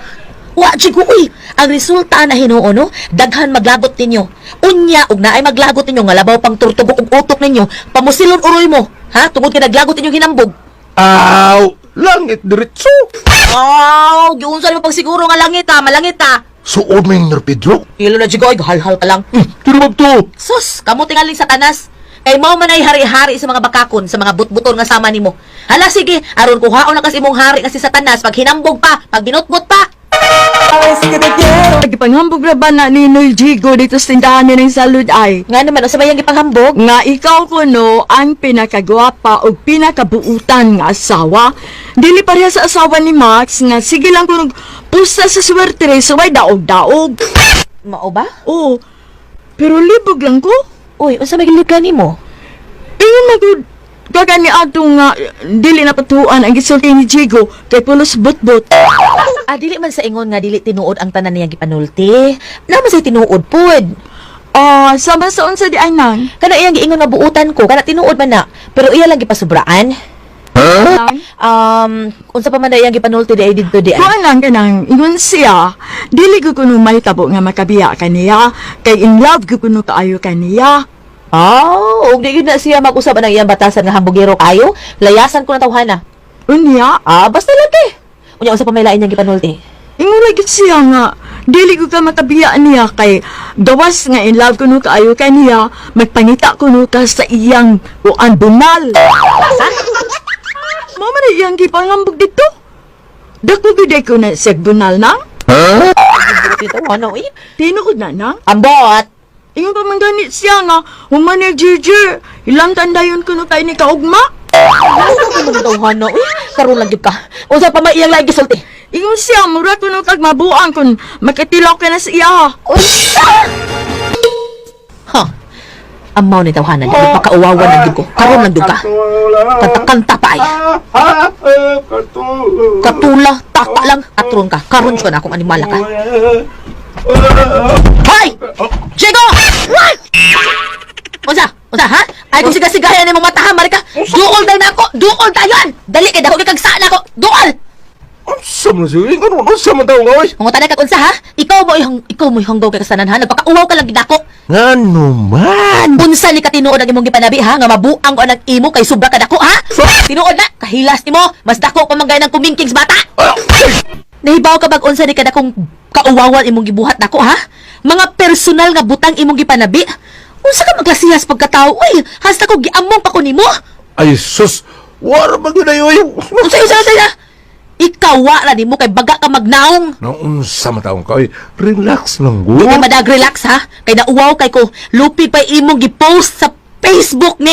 Wa, chico, uy! Ang resulta na hinuon, no? Daghan maglagot ninyo. Unya, ug naay maglagot ninyo, nga labaw pang turtugok og utok ninyo, pamusilon uroy mo, ha? Tungod kay naglagot inyong hinambog. Aw, langit diretso. Aw, giunsa nimo pagsiguro nga langit ha, malangit ha. Suod may Pedro. Ilo na chico, ay halhal ka lang. Tinubag to. Sus, kamo tingaling satanas. Kay mao man ay hari-hari sa mga bakakon, sa mga butbuton nga sama nimo. Hala sige, aron kuhaon na kas imong hari nga si Satanas pag hinambog pa, pag binutbut pa. Gipanghambog na ba na ni Noy Jigo dito sa tindahan ni ng salud ay? Nga naman unsa may gipanghambog? Nga ikaw kuno ang pinakagwapa o pinakabuutan nga asawa. Dili pareha sa asawa ni Max nga sige lang kuno pusta sa swerte so way daog-daog. Mao ba? Oo. Pero libog lang ko. Uy, unsa may gilid nimo? Ingon man gud kagani ato nga dili na patuan ang gisulti ni Jigo kay pulos butbut. Ah, dili man sa ingon nga dili tinuod ang tanan niyang gipanulti. Naman sa tinuod pud. Ah, sama sa unsa di ay nang? Kana iyang giingon nga buutan ko, kana tinuod man na. Pero iya lang gipasubraan. Nang? Unsa pa man na iyang gipanulti di ay didto di ay. Kuan lang kanang ingon siya, dili ko kuno mahitabo nga makabiya kaniya, kay in love ko kuno kaayo kaniya. Oh, ug di gyud na siya mag-usab anang iyang batasan nga hambugero kayo. Layasan ko na tawhana. Unya, Ah, basta lang kay. Unya unsa pa may lain niyang gipanulti? ingon lagi siya nga dili ko ka makabiya niya kay gawas nga in love kuno kaayo kaniya, magpangita kuno ka sa iyang kuan bunal. Mao man na iyang gipangambog dito. Dako gyud ko na siya bunal nang. Dito ano eh? Tinuod na nang. Ambot. Ingon pa man ganit siya nga, human ni Ginger, ilang tandayon kuno kay ni kaugma. Ano tawhana uy? Karon lang gyud ka. Unsa pa may iyang lain gisulti? Ingon siya, mura kuno kag mabuang kun makatilaw ka na sa iya. Ha. Amaw ni tawhana, di pa kauwawan lang gyud ko. Karon lang gyud ka. Kanta-kanta pa ay. Katula, taka lang. Atron ka. Karon siya na akong animala ka. Hoy! Jigo! Unsa? Unsa ha? Ay kung siga-sigahan ni mong mata ha, Marika. Duol daw na ako. Duol tayon. Dali kay dako kay kag na ako. Duol. Unsa man siya? Ano unsa man tawo nga oy? Mangutana kag unsa ha? Ikaw mo'y hanggaw kay kasanan ha. Nagpakauwaw ka lang gidako. Ngano man? Unsa ni katinuod ang imong gipanabi ha nga mabuang ko ang imo kay sobra ka dako ha? Tinuod na kahilas nimo, mas dako pa man gay ng kumingkings bata. Nahibaw ka bag unsa ni kadakong kauwawan imong gibuhat nako ha? Mga personal nga butang imong gipanabi. Unsa ka maglasihas pagkatao? Uy, hasta ko giamong pa ko nimo. Ay sus, wala ba gyud ay oy? Unsa unsa unsa? Ikaw wa ra nimo kay baga ka magnaong. Naunsa man taong ka oy? Relax lang Di gud. ka madag relax ha. Kay nauwaw kay ko lupi pa imong gipost sa Facebook ni.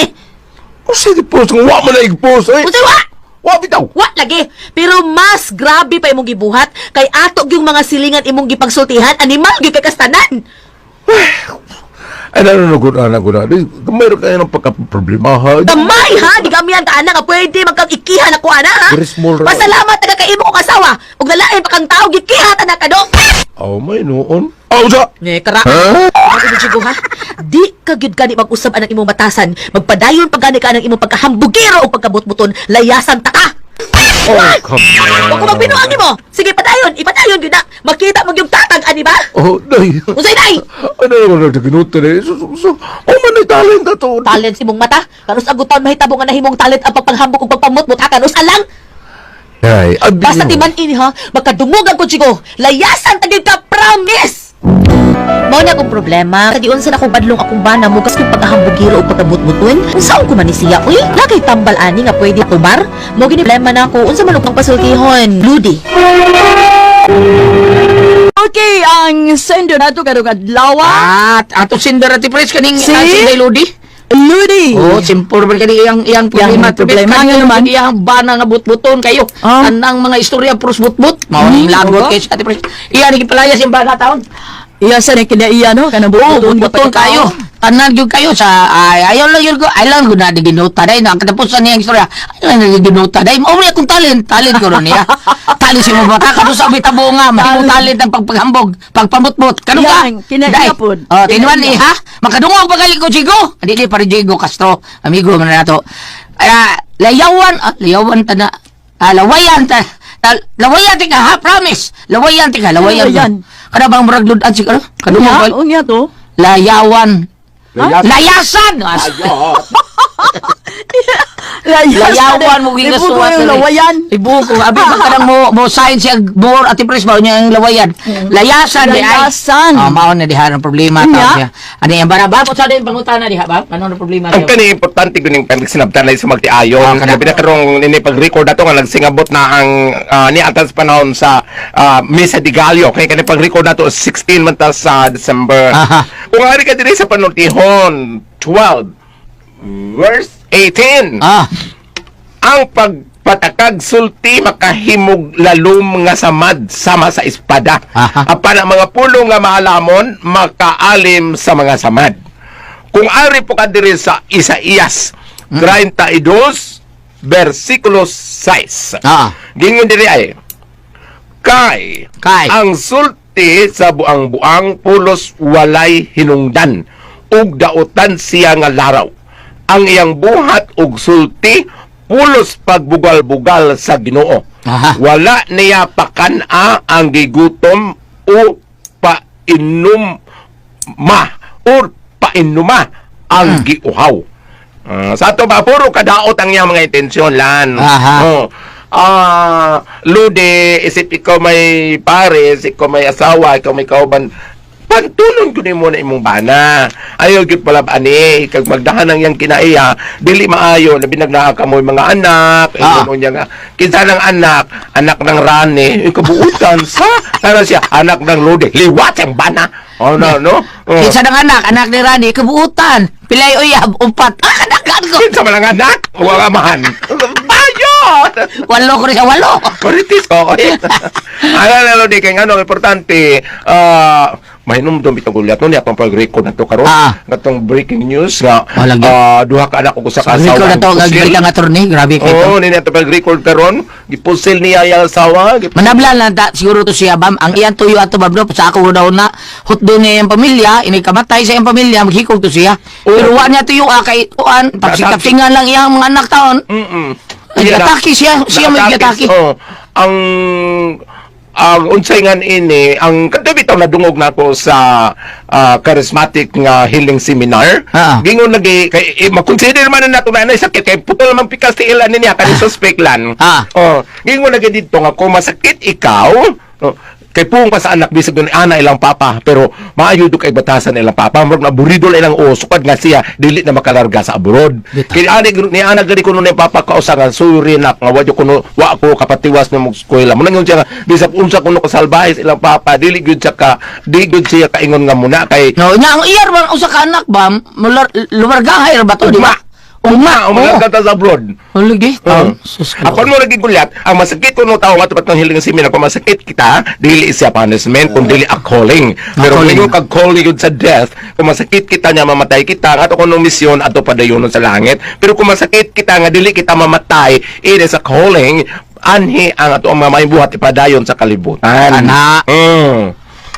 Unsa di post nga wa man na i-post oy? Unsa wa? Wa bitaw. Wa lagi. Pero mas grabe pa imong gibuhat kay ato gyung mga silingan imong gipagsultihan animal gyud kay kastanan. Ay nanonood gud ana gud. Gamay ra kayo ng pagka-problema ha. Gamay ha, di gamihan ka ana nga pwede magkang ikihan ako ana ha. Very small ra. Pasalamat taga kay imo kong asawa. Ug nalain pa kang tao gikiha ta na kadong. Oh, may noon. Oh, sa. Ne kara. Ha? Ano Jigo, ha? Di ka gyud gani mag-usab anang imong batasan. Magpadayon pa gani ka anang imong pagkahambugero o pagkabutbuton. Layasan ta ka. Oh, come on. Huwag ko magbinuang nimo. Sige, padayon, ipadayon gyud na. Makita mo yung tatag ani ba? Oh, day. Unsay day? Ay, nanonood na ginuto eh. So, oh, man, ay talent na to. Talent sa imong mata. Kanus agutan mahitabo nga nahimong talent ang pagpanghambog ug pagpamutmut ha kanus alang. Ay, abi Basta mo. timan ini ha, magkadumugan ko Chigo. Layasan ta gyud ka, promise. Mao na akong problema. Sa diunsa na akong badlong akong bana mugas kong pagkahambugiro o pagkabutbuton. Unsaon ko man ni siya? Uy, nakay tambal ani nga pwede kubar. Mo gini problema na ako. Unsa man akong pasultihon? Ludi. Okay, ang sender nato karong adlaw. At ato sender ati Pres kaning Si? si Lodi. Ludi. Oh, simple man kani iyang iyang problema. Iyang problema, Kani nga naman. Iyang bana nga butbuton kayo. Ah. Tanang mga istorya puros butbut. Mao ning lagot oo. kay sa ati Pres. Iya ni gipalayas yung bana taon. Iya sa ni kinaiya no kanang Oh, butbuton butbuton kayo. Tanan gyud kayo sa ay ayaw lang yun ko. Ay lang gud na ginuta day na ang katapusan niyang istorya. Ay lang na ginuta day. Mao akong talent, talent ko ron niya. Talent si mo bata kanu sa bitabo nga mahimong talent ang pagpaghambog, pagpamutmot. Kanu ka? Yang, kinaiya Day. pod. Oh, tinuan ni ha. Makadungog pa gali ko Jigo. Dili pa rin Jigo Castro, amigo man na nato. Ah, layawan, layawan ta na. Ah, lawayan ta. Lawayan ti ka ha, promise. Lawayan ti ka, lawayan. Lawayan. Kada bang murag ludan si ano? Kadungog Unya, ba? unya to. Layawan. Layasan. Layasan! Layawan mo Ibugo gigasuwat. yung lawayan. Ibugo. Abi ba kanang mo sign siya more ati pres ba niya ang lawayan. Layasan di ay. Layasan. Oh, mao na diha ang problema Unya. tao siya. Ano yan bara ba sa din pangutana diha ba? Ano ang problema Ang diha? kani importante ko ning pagsinabtan sa magtiayon. Ah, kana. Labi na karong nini pag-record ato nga nagsingabot na ang ni atas panahon sa Misa de Gallo. Kay kani pag-record nato 16 man ta sa December. Aha. Kung ari ka diri sa panultihon 12 verse 18. Ah, Ang pagpatakag sulti makahimog lalom nga samad sama sa espada. Aha. Apan ang mga pulong nga maalamon makaalim sa mga samad. Kung ari po ka diri sa Isaías 32 versikulo 6. ah. Gingon diri ay kay, Kay. ang sulti sa buang-buang pulos walay hinungdan ug dautan siya nga laraw. Ang iyang buhat ug sulti pulos pagbugal-bugal sa Ginoo. Aha. Wala niya pakan-a ang gigutom o painom ma or painuma ang giuhaw. Ah, sa ato ba puro kadaot ang iyang mga intensyon lan. Aha. Oh. Ah, Lude, isip ikaw may pares, ikaw may asawa, ikaw may kauban. Pantunon ko nimo na imong bana. Ayaw gyud pala ani kag magdahan ang iyang kinaiya, dili maayo labi nagnaa ka mo mga anak, Ah. ingon niya nga kinsa ng anak, anak ng rani, ikabuutan sa sana siya anak ng Lude, liwat ang bana. Oh no no. Oh. Kinsa ng anak, anak ni Rani, kabuutan. Pilay uyab, upat. Ah, kanakan ko. Kinsa man ang anak? Wa amahan. Bayot! Walo ko rin siya, walo. Maritis ko. Ala na Lodi kay ngano ang importante mahinumdum bitong gulyat no niya atong pag-record na to karon Ah. ngatong breaking news nga Oh, lagi. duha ka anak og usa ka Sabi ko asawa. na to, ang gagawin pusil. kang attorney. Grabe kayo. Oo, niya atong pag-record karon gipusil niya yung asawa. Manabla lang ta, siguro to siya bam. Ang iyang tuyo ato bam no, sa ako daw na hutdo niya iyang pamilya, ini kamatay sa iyang pamilya, maghikog to siya. Pero wa niya tuyo kay kuan, tapsing-tapsingan lang iyang mga anak taon. Mm. Ay, atake siya. Siya may Naatake. giatake. Oh, ang unsay nga ini ang kadto bitaw nadungog nako sa charismatic nga healing seminar. Gingon lagi kay makonsider man na nato na anay sakit kay putol man pikas ti ilan niya kani suspect lan. Oh, gingon lagi didto nga kung masakit ikaw, oh, kay puong pa sa anak bisag dun ana ilang papa pero maayo do kay batasan ilang papa murag naburido lang ilang sukad nga siya dili na makalarga sa abroad. Kay ani ni ana gani kuno ni papa kausa nga suri na nga wa kuno wa ko kapatiwas na mog eskwela mo nang siya nga bisag unsa kuno kasalbahe sa ilang papa dili gyud siya ka di gyud siya kaingon nga muna kay No, nya ang iyar man usa ka anak ba, lumargahay ra ba to, di ba? Ugma, umalarga ta sa abroad. Lagi. Ako mo lagi gulyat, ang masakit kuno tao nga tupat ng hiling seminar kung masakit kita, dili siya punishment, kung dili a calling. Pero calling. kung kag calling yun sa death, kung masakit kita niya mamatay kita, nga ato kuno misyon ato padayonon sa langit. Pero kung masakit kita nga dili kita mamatay, it is a calling, anhi ang ato ang mga buhat ipadayon sa kalibutan. Ana.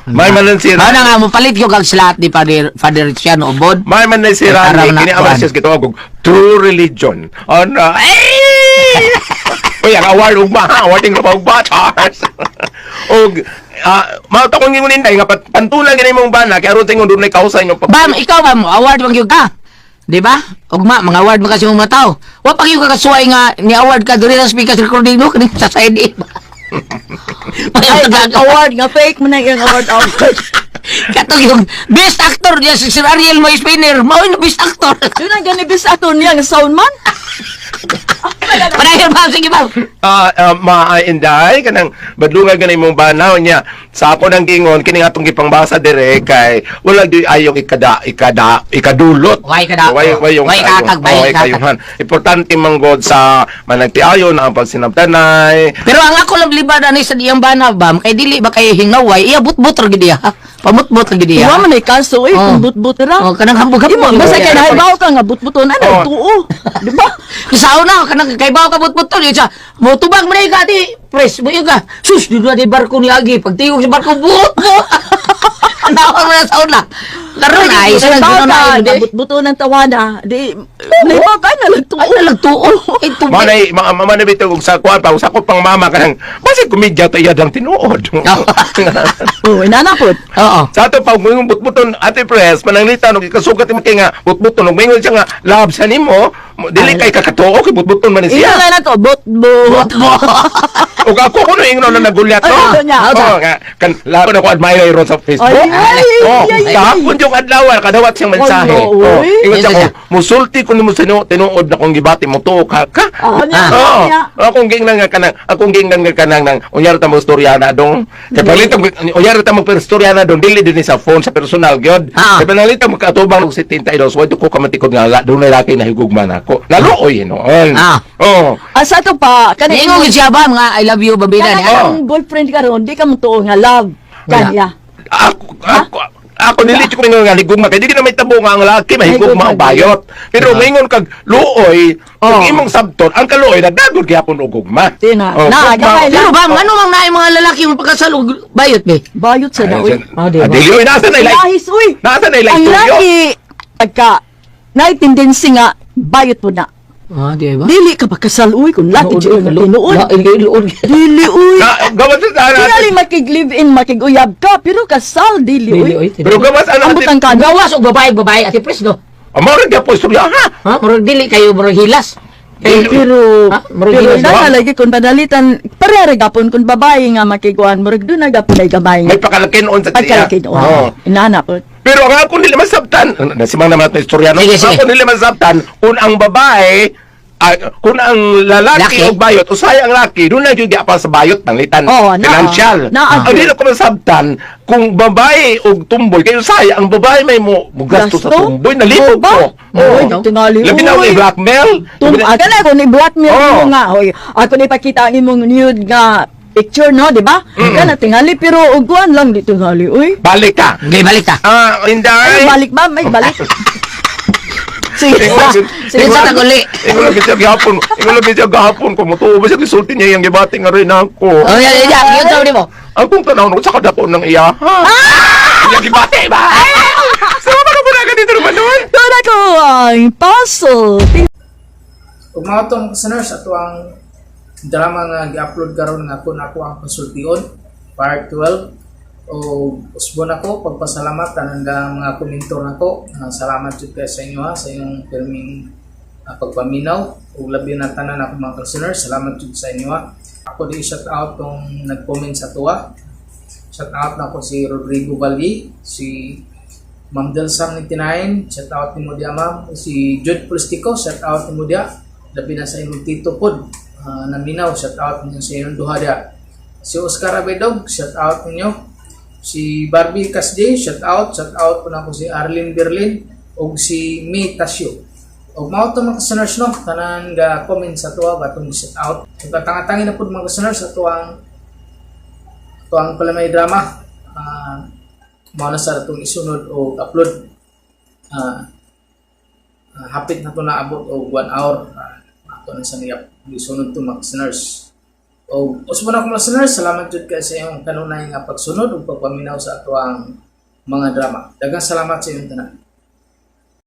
May man lang si Mao na nga mopalit ko kag slot ni Father Father Luciano Ubod. May man lang si Rani, kini ang siya gitawag og true religion. Ano? Ay! Uy, ang award ugma ha, awarding ra ugma, Charles. Og mao ta kong ingon inday nga pantulan gani imong bana kay aron sa ingon dunay kausa inyong pag. Bam, ikaw ba mo award man gyud ka? Di ba? Ugma, mga award man kasi mga tao. Wa pa gyud ka kasuway nga ni award ka diri sa speaker recording no kani sa side A. Ay, ang award nga fake man ang iyang award award. Katong yung best actor niya si Sir Ariel May Spinner. Mao yung best actor. Doon ang gani best actor niya nga sound man. Padayon ba? Sige ba? Inday kanang badlungan ganay imong banaw niya sa ako nang gingon kini atong gipangbasa dire kay wala gyud ayong ikada ikada ikadulot. Way kada. Way yung Way kakag, way way kakag. kayuhan. Importante man god sa managtiayon ang pagsinabtanay. Pero ang ako lang libad ani sa iyang bana bam kay dili ba kay hingaway iya butbut ra gid iya. Pamutbot ra gid iya. Wa man ay kaso eh, Oh. kung but-but ra. Oh, kanang hambog-hambog. Imo, basta kay nahibaw ka nga but-buton ano Oh. tuo. Di ba? Kisaw na kanang kay baw ka butbut yun siya. Motubag man ka di press mo ka. Sus di na di barko ni agi pagtingog sa barko buot mo. Nawang na sa una. Karon ay sa Nahibaw na ka nga but-buton ang tawana. Di nahibaw ka na lang tuo. Ay na lang tuo. Ay tuo. Manay ma ma manay bitaw og sa kuan pa sa ko pang mama kanang basi komedya ta iya lang tinuod. Oh, inana pod. Oo. Sa ato pa kung butbuton ate press mananglitan og ikasugat imo kay nga butbuton og maingon siya nga love sa nimo dili kay kakatuo kay butbuton man ni Ina siya. lang na to, but-but. Og ako kuno ingnon na nagulyat no. Ay, ano niya? Oh, nga kan labo na ko admirer ron sa Facebook. Ay, ay, Oh, ay, ay, kahapon yung adlaw kadawat siyang mensahe. Ay, no, Oh, uy. ingon siya Yes, ko yes. musulti ko nimo sa tinuod na kong gibati mo tuo ka ka. Ah, niya, Oo. niya. Akong gingnan nga kanang akong gingnan nga kanang nang unyar ta mo istorya na dong. Kay palito unyar ta mo istorya na dong dili din sa phone sa personal gyud. Kay panalito mo kaatubang og 72 wadto ko kamatikod nga la dunay laki na higugma nako. Naluoy noon. Oh. Asa to pa kani Niingon gid siya ba mga I love you babina ni. Kanang imong boyfriend karon di ka mo tuo nga love kanya. Ako dili ko mingon nga higugma kay dili na may tabo nga ang laki mahigugma ang bayot. Pero maingon kag luoy, kung imong sabton ang kaluoy nagdagod gyapon og gugma. Tina. Oh, Na, gugma. gamay Pero ba ano mang naay mga lalaki mo pagkasal og bayot be? Bayot sa Ay, daoy. dili oy nasa na ilay. Lahis uy. Nasa na ilay Ang tuyo. laki pagka naay tendency nga bayot po na. Ah, di ba? Dili ka pakasal uy kung laki jud nga tinuod. Luod. Dili uy. Na gawas sa ana. Tingali makig-live in, makig-uyab ka, pero kasal dili uy. Pero gawas ana. Ambot ang kanon. Gawas og babae babae ati pres no. Amo ra gyapon istorya ha. Ha, murag dili kayo murag hilas. Pero Ha? Murag pero hilas. na lagi kung panalitan pareha ra gapon kung babae nga makiguan murag doon na gapon ay gamay. May pakalakin-on sa siya. Pagkalaki Oo. oh. Inana po. Pero ang ako nila masabtan, nasimang naman natin istorya, no? Sige, sige. Ako nila masabtan, kung ang babae, kung ang lalaki Laki? o bayot, usahay ang laki, doon lang yung pa sa bayot, panglitan, Oo, na- financial. na- Ang dili ko masabtan, kung babae o tumboy, kayo usahay, ang babae may mo, mo gasto sa Gasto? tumboy, nalipog Ba? ko. Oy, tingali, Labi na oy. ako i-blackmail. Tum kana ko ni blackmail Oo. mo nga hoy. Ako ni pakita ang imong nude nga picture no, di ba? Kana tingali pero uguan lang di tingali uy. Balik ka. Okay, balik ta. Ah, inday. Ay, balik ba? May balik. Sige. Sige. Sa taguli. Ingon lang siya gihapon. Ingon lang siya gihapon ko mutuo ba siya gisulti niya yang gibati nga rin ako. Oh, yan, yan, yan. Yun sabi mo. Ang kung tanaw no sa kadako ng iya. Ah! Iya gibati ba? Sama ka ba na dito naman nun? Doon ako ang puzzle. Ug mao to, mga listeners, ato ang drama nga gi-upload karon nga "Kung Ako ang Pasultion", part 12. O usbon ako pagpasalamat tanan nga mga komentor nako. Salamat jud kay sa inyo ha, sa inyong pirming pagpaminaw ug labi na tanan ako mga listeners, salamat jud sa inyo ha. Ako di shout out tong nag-comment sa tuwa. Shout out na ako si Rodrigo Valle, si Ma'am Delsam 99, shout out nimo diya, ma'am. Si Jude Polistico, shout out nimo diya. Labi na sa imong tito pod, naminaw, shout out ninyo sa inyong duha diya. Si Oscar Abedog, shout out ninyo. Si Barbie Casdi, shout out po na ako si Arlene Berlin ug si Mi Tasio. Og mao to, mga listeners, no, tanan ga comment sa tuwa atong shout out. Ug katanga-tangi na pud, mga listeners, sa tuwang tuwang palamay drama. Mao na sa atong isunod og upload. Hapit na to naabot og 1 hour. Ato na sa niya isunod to, mga listeners. O usbon ako, mga listeners, salamat jud kay sa iyong kanunay nga pagsunod ug pagpaminaw sa atoang mga drama. Daghang salamat sa inyong tanan.